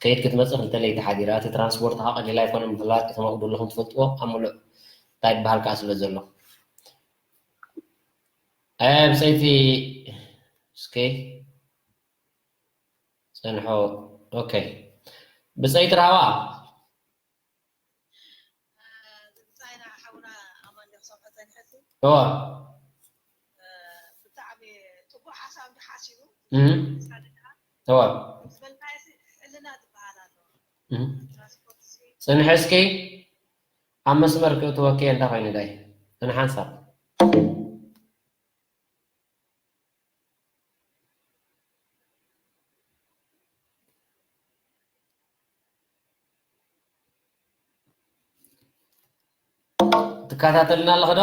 ከይድ ክትመፅእ ክልተ ለይቲ ሓዲራ እቲ ትራንስፖርት ከዓ ቀሊል ኣይኮነን ምፍላት እቶም ኣብኡ ዘለኹም ትፈልጥዎ ኣብ ሙሉእ እንታይ ይበሃል ከዓ ስለ ዘሎ ብፀይቲ እስኪ ፅንሖ ኦኬ ብፀይቲ ራህዋ እዋ እዋ ፅንሐ እስኪ ኣብ መስመር ክእትወኪ እንዳ ኮይኑ ዳይ ንሓንሳብ ትከታተልና ኣለኸ ዶ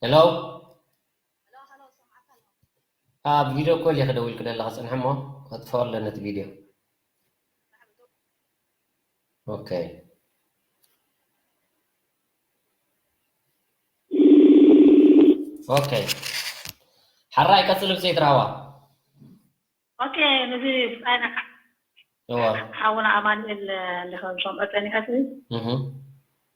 ሄሎ ኣብ ቪድዮ ኮል እየ ክደውልክ ዘለካ ፅንሐ እሞ ከጥፈኦ ኣለነ እቲ ቪድዮ ኦኬ ኦኬ ሓራይ ቀፅል ብፀይ ትራዋ ኦኬ ነዚ ብፃይና ሓውና ኣማኑኤል እንዲኸም ሰምዖ ፀኒሐት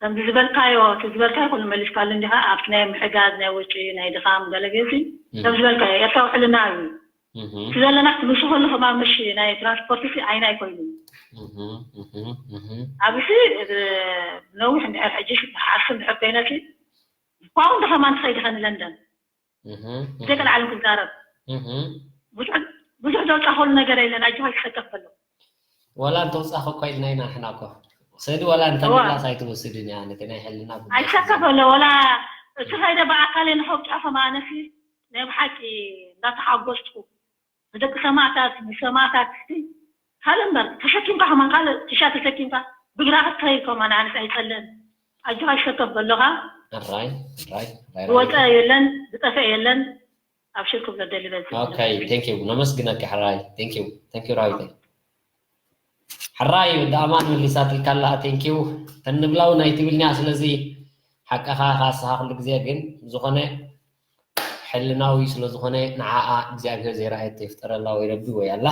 ከምዚ ዝበልካዮ እቲ ዝበልካዮ ኩሉ መሊስካሉ እንዲኻ ኣብቲ ናይ ምሕጋዝ ናይ ወጪ ናይ ድኻም ገለ ገዚ ከም ዝበልካዮ ኤርትራዊ ሕልና እዩ እቲ ዘለና ምስ ከሉ ከማ ምሽ ናይ ትራንስፖርት ሲ ዓይና ኣይኮይኑ ኣብዚ ነዊሕ እንድሕር ሕጂ ሓርሲ እንድሕር ኮይነ ኳውን ከማ ንኸይድ ኸኒ ለንደን ደቂ ዓለም ክዛረብ ብዙሕ ዘውፃኸሉ ነገር የለን ኣጆኻ ይሰከፍ ከሎ ወላ እንተውፃኸ እኳ ኢልና ኢና ንሕና እኮ ሰዲ ወላ እንተመላስ ኣይትወስድን እያ ነቲ ናይ ሕልና ጉዳይ ኣይሰከፍ ኣሎ ወላ እቲ ኸይደ ብኣካል ንኸውጫ ከማነሲ ናይ ብሓቂ እንዳተሓጎስኩ ንደቂ ሰማእታት ንሰማእታት እስቲ ካልእ እምበር ተሸኪምካ ከማን ካልእ ኪሻ ተሸኪምካ ብግራ ክትከይድ ከማን ኣነስ ኣይፀልእን ኣጆኻ ይሰከፍ በሎኻ ዝወፀ የለን ዝጠፈአ የለን ኣብሽር ክብሎ ደሊ በዚ okay thank you ነመስግነኪ ሕራይ thank you thank you ራዊተይ ሕራይ ወዲ ኣማን መሊሳትልካ ኣላ thank you ተንብላው ናይ ትብልኛ ስለዚ ሓቅኻ ካስኻ ኩሉ ግዜ ግን ዝኾነ ሕልናዊ ስለ ዝኾነ ንዓኣ እግዚኣብሔር ዘይረኣየት ይፍጠረላ ወይ ረቢ ወይ ኣላ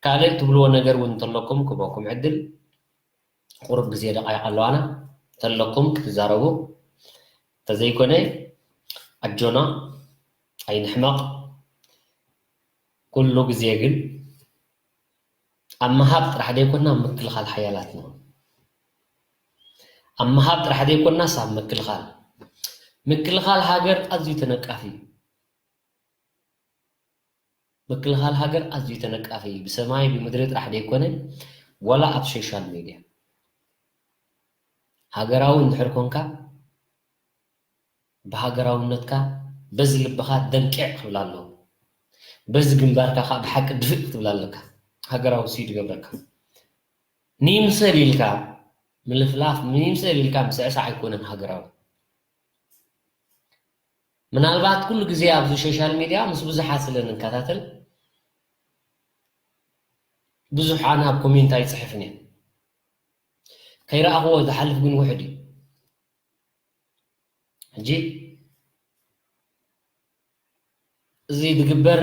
ካልእ ትብልዎ ነገር እውን እንተለኩም ክበኩም ዕድል ቁሩብ ግዜ ደቃይቕ ኣለዋና ተለኩም ክትዛረቡ ተዘይኮነ ኣጆና ኣይንሕመቕ ኩሉ ግዜ ግን ኣብ ምሃብ ጥራሕ ደይኮና ምክልኻል ሓያላት ንኹን ኣብ ምሃብ ጥራሕ ደይኮናስ ኣብ ምክልኻል ምክልኻል ሃገር ኣዝዩ ተነቃፊ እዩ ምክልኻል ሃገር ኣዝዩ ተነቃፊ እዩ ብሰማይ ብምድሪ ጥራሕ ደይኮነ ዋላ ኣብ ሶሻል ሚድያ ሃገራዊ እንድሕር ኮንካ ብሃገራውነትካ በዚ ልብኻ ደንቅዕ ክብል ኣለዎ በዚ ግንባርካ ከዓ ብሓቂ ድፍእ ክትብል ኣለካ ሃገራዊ ስዩ ድገብረካ ንይምሰል ኢልካ ምልፍላፍ ንይምሰል ኢልካ ምስዕሳዕ ኣይኮነን ሃገራዊ ምናልባት ኩሉ ግዜ ኣብዚ ሶሻል ሚድያ ምስ ብዙሓት ስለ ንከታተል ብዙሕ ኣነ ኣብ ኮሜንት ኣይፅሕፍን እየ ከይረኣኽዎ ዝሓልፍ ግን ውሕድ እዩ ሕጂ እዚ ዝግበር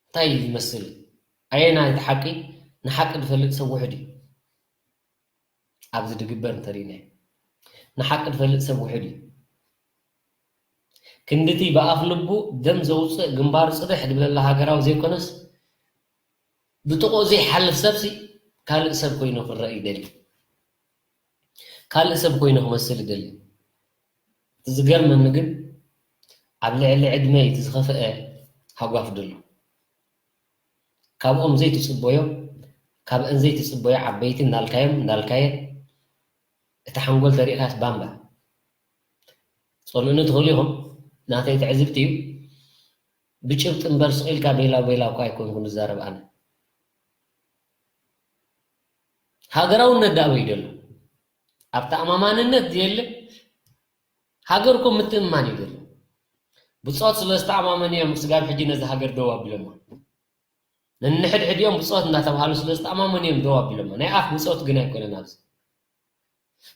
እንታይ እዩ ዝመስል ኣየና እቲ ሓቂ ንሓቂ ዝፈልጥ ሰብ ውሕድ እዩ ኣብዚ ዝግበር እንተሪእናዮ ንሓቂ ዝፈልጥ ሰብ ውሕድ እዩ ክንድቲ ብኣፍ ልቡ ደም ዘውፅእ ግንባሩ ፅድሕ ድብለላ ሃገራዊ ዘይኮነስ ብጥቕኡ ዘይሓልፍ ሰብሲ ካልእ ሰብ ኮይኑ ክረአ ይደሊ ካልእ ሰብ ኮይኑ ክመስል ይደሊ ዝገርመኒ ግን ኣብ ልዕሊ ዕድመ እቲ ዝኸፍአ ሃጓፍ ደሎ ካብኦም ዘይትፅበዮ ካብአን ዘይትፅበዮ ዓበይቲ እናልካዮም እናልካየ እቲ ሓንጎል ተሪእካስ ባምባ ፀልኡኒ ትኽእሉ ኢኹም ናተይ ትዕዝብቲ እዩ ብጭብጢ እምበር ስቕ ኢልካ ቤላ ቤላ እኳ ኣይኮንኩ ንዛረብ ኣነ ሃገራውነት ዳበይ ደሎ ኣብ ተኣማማንነት የለ ሃገርኩም ምትእምማን እዩ ደሎ ብፆት ስለ ዝተኣማመኑ እዮም ስጋብ ሕጂ ነዚ ሃገር ደው ኣቢሎማ ነንሕድሕዲኦም ብፆት እንዳተባሃሉ ስለ ዝተኣማመኑ እዮም ደው ኣቢሎማ ናይ ኣፍ ብፆት ግን ኣይኮነን ኣብዚ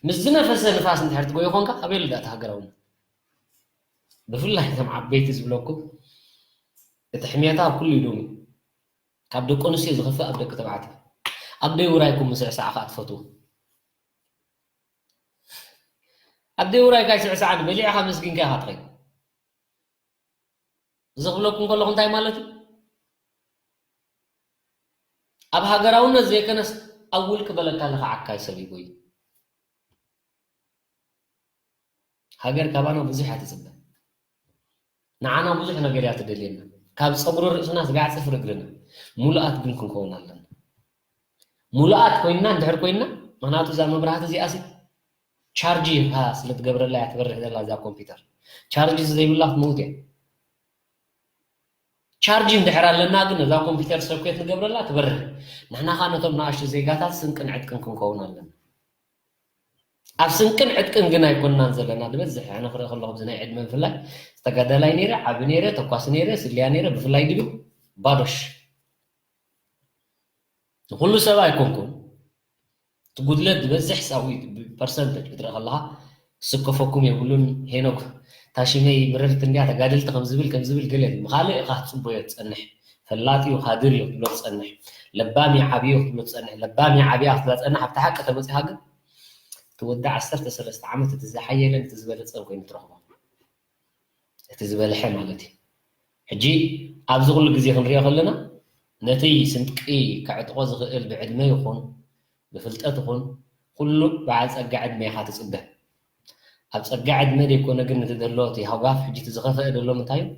ምስ ዝነፈሰ ንፋስ እንድሕር ትጎዩ ኮንካ ኣበይ ልዳእቲ ሃገራውነት ብፍላይ እቶም ዓበይቲ ዝብለኩም እቲ ሕሜታ ኣብ ኩሉ ይደሙ ካብ ደቂ ኣንስትዮ ዝኸፍእ ኣብ ደቂ ተባዕትዮ ኣብ ደይ ውራይኩም ምስዕሳዕ ከዓ ትፈትዉ ኣብ ደይ ውራይካ ይስዕሳዕኒ በሊዕኻ መስጊንካ ኢኻ ትኸይድ እዚ ክብለኩም ከለኹ እንታይ ማለት እዩ ኣብ ሃገራውነት ዘይከነስ ኣብ ውልቂ በለካ ለኸዓካይ ሰብ ይጎይ ሃገር ካባና ብዙሕ እያ ትፅበ ንዓና ብዙሕ ነገር እያ ትደልየና ካብ ፀጉሪ ርእስና ስጋዕ ፅፍሪ እግርና ሙሉኣት ግን ክንከውን ኣለና ሙሉኣት ኮይንና እንድሕር ኮይንና ምክንያቱ እዛ መብራህቲ እዚኣ ሲ ቻርጅ ኢኻ ስለ ትገብረላ እያ ትበርህ ዘላ እዛ ኮምፒውተር ቻርጅ ዘይብላ ክትመውት እያ ቻርጅ እንድሕር ኣለና ግን እዛ ኮምፒውተር ሰርኩት ንገብረላ ትበርህ ንሕና ኻ ነቶም ንኣሽቱ ዜጋታት ስንቅን ዕጥቅን ክንከውን ኣለና ኣብ ስንቅን ዕጥቅን ግን ኣይኮንናን ዘለና ዝበዝሕ ኣነ ክርኢ ከለኹ ብዚ ናይ ዕድመ ብፍላይ ዝተጋዳላይ ነይረ ዓቢ ነይረ ተኳሲ ነይረ ስልያ ነይረ ብፍላይ ድብል ባዶሽ ንኩሉ ሰብ ኣይኮንኩን እቲ ጉድለት ዝበዝሕ ሳዊ ብፐርሰንተጅ ክትርኢ ከለካ ስከፈኩም የብሉን ሄኖክ ታሽመይ ምርርቲ እንድያ ተጋደልቲ ከምዝብል ከምዝብል ገለ ብካልእ ኢካ ክትፅበዮ ትፀንሕ ፈላጥ እዩ ካድር እዩ ክትብሎ ትፀንሕ ለባም እዩ ዓብዩ ክትብሎ ትፀንሕ ለባም እዩ ዓብያ ክትብላ ትፀንሕ ኣብቲ ሓቂ ተመፂካ ግን እቲ ወዲ ዓሰርተ ሰለስተ ዓመት እቲ ዝሓየለን እቲ ዝበለፀን ኮይኑ ትረክቦ እቲ ዝበልሐ ማለት እዩ ሕጂ ኣብዚ ኩሉ ግዜ ክንሪኦ ከለና ነቲ ስንጥቂ ከዕጥቆ ዝኽእል ብዕድመ ይኹን ብፍልጠት ይኹን ኩሉ በዓል ፀጋ ዕድመ ኢኻ ትፅበ ኣብ ፀጋ ዕድመ ዘይኮነ ግን ነቲ ዘሎ እቲ ሃጓፍ ሕጂ እቲ ዝኸፈአ ዘሎ ምንታይ እዩ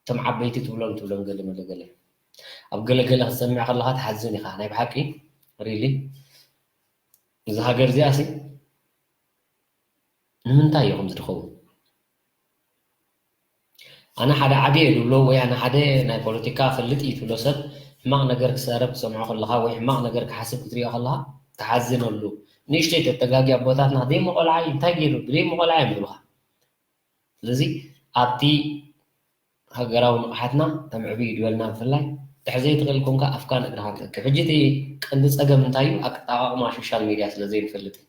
እቶም ዓበይቲ ትብሎም ትብሎም ገለ መለ ገለ ኣብ ገለገለ ክትሰምዕ ከለካ ትሓዝን ኢኻ ናይ ብሓቂ ሪሊ እዚ ሃገር እዚኣ ሲ ንምንታይ እዩ ከምዚ ዝኸውን ኣነ ሓደ ዓብየ ዝብሎ ወይ ኣነ ሓደ ናይ ፖለቲካ ፈልጥ እዩ ትብሎ ሰብ ሕማቕ ነገር ክዛረብ ክሰምዖ ከለካ ወይ ሕማቕ ነገር ክሓስብ ክትሪኦ ከለካ ትሓዝነሉ ንእሽተይ ተተጋጊ ኣቦታትና ደይ መቆልዓ እዩ እንታይ ገይሩ ብደይ መቆልዓ እዮም ዝብሉካ ስለዚ ኣብቲ ሃገራዊ ንቕሓትና ተምዕብዩ ድበልና፣ ብፍላይ ትሕዘይ ትኽእል ኮንካ ኣፍካን እግርኻን ተእክብ። ሕጂ እቲ ቀንዲ ጸገም እንታይ እዩ? ኣጠቓቕማ ሶሻል ሚድያ ስለ ዘይንፈልጥ እዩ።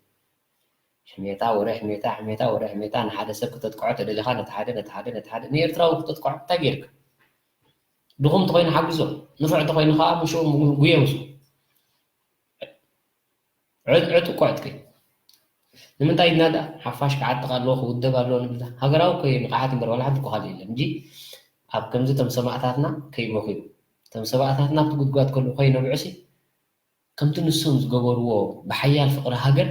ሕሜታ፣ ወረ ሕሜታ፣ ሕሜታ፣ ወረ ሕሜታ። ንሓደ ሰብ ክተጥቅዖ ተደሊኻ ነቲ ሓደ፣ ነቲ ሓደ፣ ነቲ ሓደ፣ ንኤርትራዊ ክተጥቅዖ እንታይ ጌርካ? ድኹም ተኾይኑ ሓግዞ፣ ንፉዕ ተኾይኑ ከኣ ምሽኡ ጉየ ውስዶ። ዕጥ ዕጥ እኮ ዕጥቂ። ንምንታይ ኢልና ደኣ ሓፋሽ ክዓጥቕ ኣለዎ፣ ክውደብ ኣለዎ ንብል ደኣ? ሃገራዊ እኮ እዩ ንቕሓት እምበር ዋላ ሓንቲ እኮ ካልእ የለን እንጂ፣ ኣብ ከምዚ እቶም ሰማእታትና ከይበኽዩ፣ እቶም ሰማእታትና ኣብቲ ጉድጓድ ከለዉ ከይነብዑሲ፣ ከምቲ ንሶም ዝገበርዎ ብሓያል ፍቕሪ ሃገር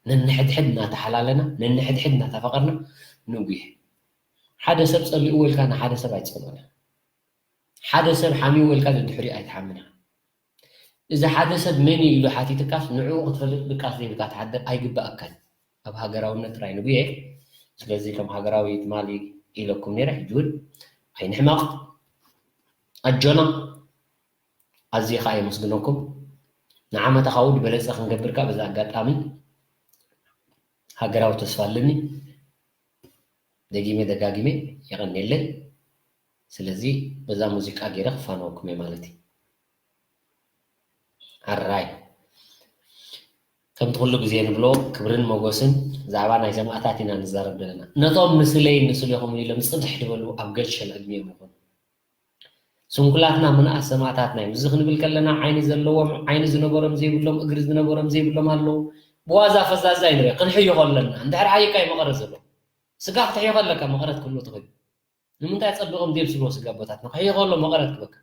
ነንሕድሕድ እናተሓላለና፣ ነንሕድሕድ እናተፋቐርና ንጉየ። ሓደ ሰብ ጸሊእዎ ኢልካ ንሓደ ሰብ ኣይትጸልኦን። ሓደ ሰብ ሓሚዎ ኢልካ ደድሕሪኡ ኣይትሓምን ኢኻ። እዚ ሓደ ሰብ መን እዩ ኢሉ ሓቲትካስ ንዕኡ ክትፈልጥ ድቃስ ዘይብልካ ትሓድር ኣይግባኣካን። ኣብ ሃገራውነት ጥራይ ንጉየ። ስለዚ ከም ሃገራዊ ትማሊ ኢለኩም ነይረ፣ ሕጂ እውን ኣይንሕመቕ። ኣጆና። ኣዝየ ከኣ የመስግነኩም። ንዓመታ ካብኡ ዝበለጸ ክንገብር ከኣ በዚ ኣጋጣሚ ሃገራዊ ተስፋ ኣለኒ። ደጊመ ደጋጊመ የቐንየለይ። ስለዚ በዛ ሙዚቃ ገይረ ክፋነወኩም እየ ማለት እዩ። ኣራይ። ከምቲ ኩሉ ግዜ ንብሎ፣ ክብርን ሞጎስን ብዛዕባ ናይ ሰማእታት ኢና ንዛረብ ዘለና። ነቶም ንስለይ ንስሌኹም ኢሎም ጽድሕ ዝበሉ ኣብ ገሸል ዕድሚኦም ይኹኑ። ስንኩላትና ምንኣስ ሰማእታትና እዮም። እዚ ክንብል ከለና ዓይኒ ዘለዎም፣ ዓይኒ ዝነበሮም ዘይብሎም፣ እግሪ ዝነበሮም ዘይብሎም ኣለዉ። ብዋዛ ፈዛዛ እዩ ንሪኦ፣ ክንሕይኾ ኣለና። እንድሕር ሓይካ እዩ መቐረት ዘለዎ። ስጋ ክትሕይኾ ኣለካ መቐረት ክህሉ ትኽእል። ንምንታይ ጸቢቖም ዘይብስልዎ ስጋ ኣቦታትና? ክሕይኾ ኣሎ መቐረት ክበካ።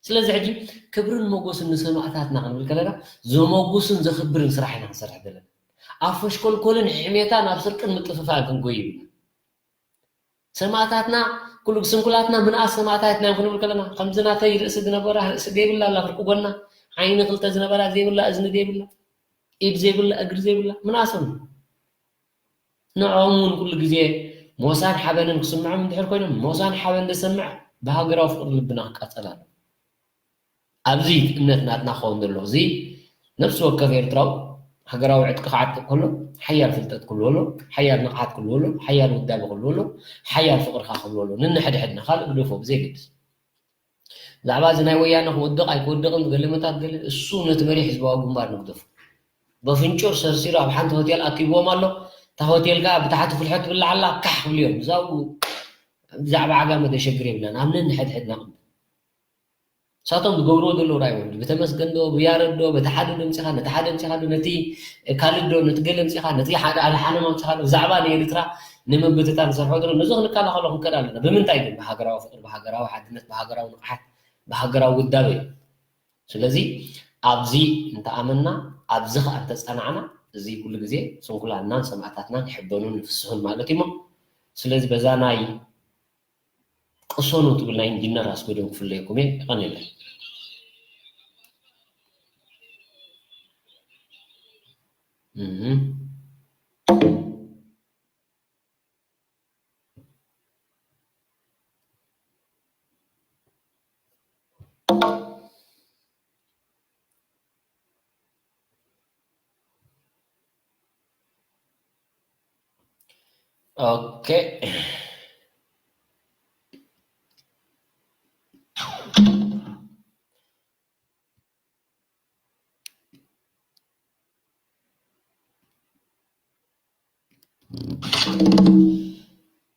ስለዚ ሕጂ ክብርን ሞጎስን ንሰማእታትና ክንብል ከለና ዘሞጉስን ዘኽብርን ስራሕ ኢና ክንሰርሕ ዘለና። ኣብ ፈሽኮልኮልን ሕሜታን ኣብ ስርቅን ምጥፍፋእን ክንጎይ ይብልና። ሰማእታትና ኩሉ ስንኩላትና ምንኣስ ሰማእታት ኢና ክንብል ከለና ከምዚ ናተይ ርእሲ ዝነበራ ርእሲ ዘይብላ ኣላ ፍርቂ ጎና ዓይኒ ክልተ ዝነበራ ዘይብላ እዝኒ ዘይብላ ኢድ ዘይብላ እግሪ ዘይብላ ምንኣሶም ንዕኦም እውን ኩሉ ግዜ ሞሳን ሓበንን ክስምዖም እንድሕር ኮይኖም ሞሳን ሓበን ዘሰምዕ ብሃገራዊ ፍቅሪ ልብና ክቃጸል ኣሎ። ኣብዚ እምነት ናትና ክኸውን ዘለዎ እዚ ነፍሲ ወከፍ ኤርትራዊ ሃገራዊ ዕጥቂ ክዓጥቕ ከሎ ሓያል ፍልጠት ክህልዎ ኣሎ፣ ሓያል ንቕሓት ክህልዎ ኣሎ፣ ሓያል ውዳበ ክህልዎ ኣሎ፣ ሓያል ፍቕርካ ክህልዎ ኣሎ። ነንሕድሕድና ካልእ ግደፎ ብዘየገድስ። ብዛዕባ እዚ ናይ ወያነ ክወድቕ ኣይክወድቕን ገለመታት ገለ እሱ ነቲ መሪሕ ህዝባዊ ግንባር ንግደፎ። በፍንጩር ሰርሲሩ ኣብ ሓንቲ ሆቴል ኣኪብዎም ኣሎ። እታ ሆቴል ከኣ ብታሕቲ ፍልሖ ትብላዕ ኣላ፣ ካሕ ክብሉ እዮም። ብዛኡ ብዛዕባ ዓጋመ ደሸግር የብልናን። ኣብ ነንሕድሕድና ቅድም ንሳቶም ዝገብርዎ ዘለዉ ራእዮም። ብተመስገን ዶ፣ ብያረድ ዶ፣ በቲ ሓደ ዶ ኣምጺኻ፣ ነቲ ሓደ ኣምጺኻ ዶ፣ ነቲ ካልድ ዶ፣ ነቲ ገለ ኣምጺኻ፣ ነቲ ሓደ ኣልሓነም ኣምጺኻ ዶ፣ ብዛዕባ ንኤርትራ ንምብትታን ዝሰርሖ ዘሎ፣ ነዚ ክንከላኸሎ ክንክእል ኣለና። ብምንታይ ግን? ብሃገራዊ ፍቕሪ፣ ብሃገራዊ ሓድነት፣ ብሃገራዊ ንቕሓት፣ ብሃገራዊ ውዳበ እዩ። ስለዚ ኣብዚ እንተኣመና፣ ኣብዚ ኸኣ እንተጸናዕና፣ እዚ ኩሉ ግዜ ስንኩላንናን ሰማእታትናን ይሕበኑን ይፍስሑን ማለት እዩ እሞ፣ ስለዚ በዛ ናይ ቅሰኑ ትብል ናይ ኢንጂነር ኣስገዶም ክፍለየኩም እየ። የቐንየለይ። እህ። ኦኬ።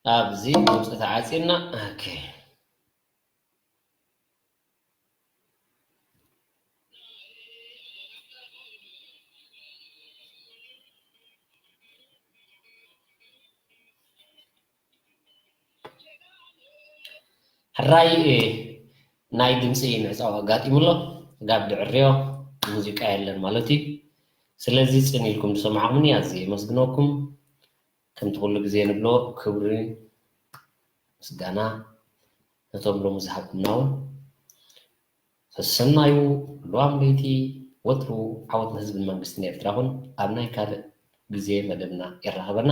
ኣብዚ ድምፂ ተዓፂና። ኦኬ። ሕራይ፣ እ፣ ናይ ድምፂ ምዕፃው ኣጋጢሙ ኣሎ። ጋብ ድዕርዮ ሙዚቃ የለን ማለት እዩ። ስለዚ ፅን ኢልኩም ዝሰማዕኹምኒ ኣዝየ የመስግነኩም። ከምቲ ኩሉ ግዜ ንብሎ ክብሪ ምስጋና ነቶም ሎሚ ዝሃብኩምና እውን ሰሰናዩ። ልዋም ለይቲ ወትሩ ዓወት ንህዝብን መንግስትን ኤርትራ። ኹን ኣብ ናይ ካልእ ግዜ መደብና የራኽበና።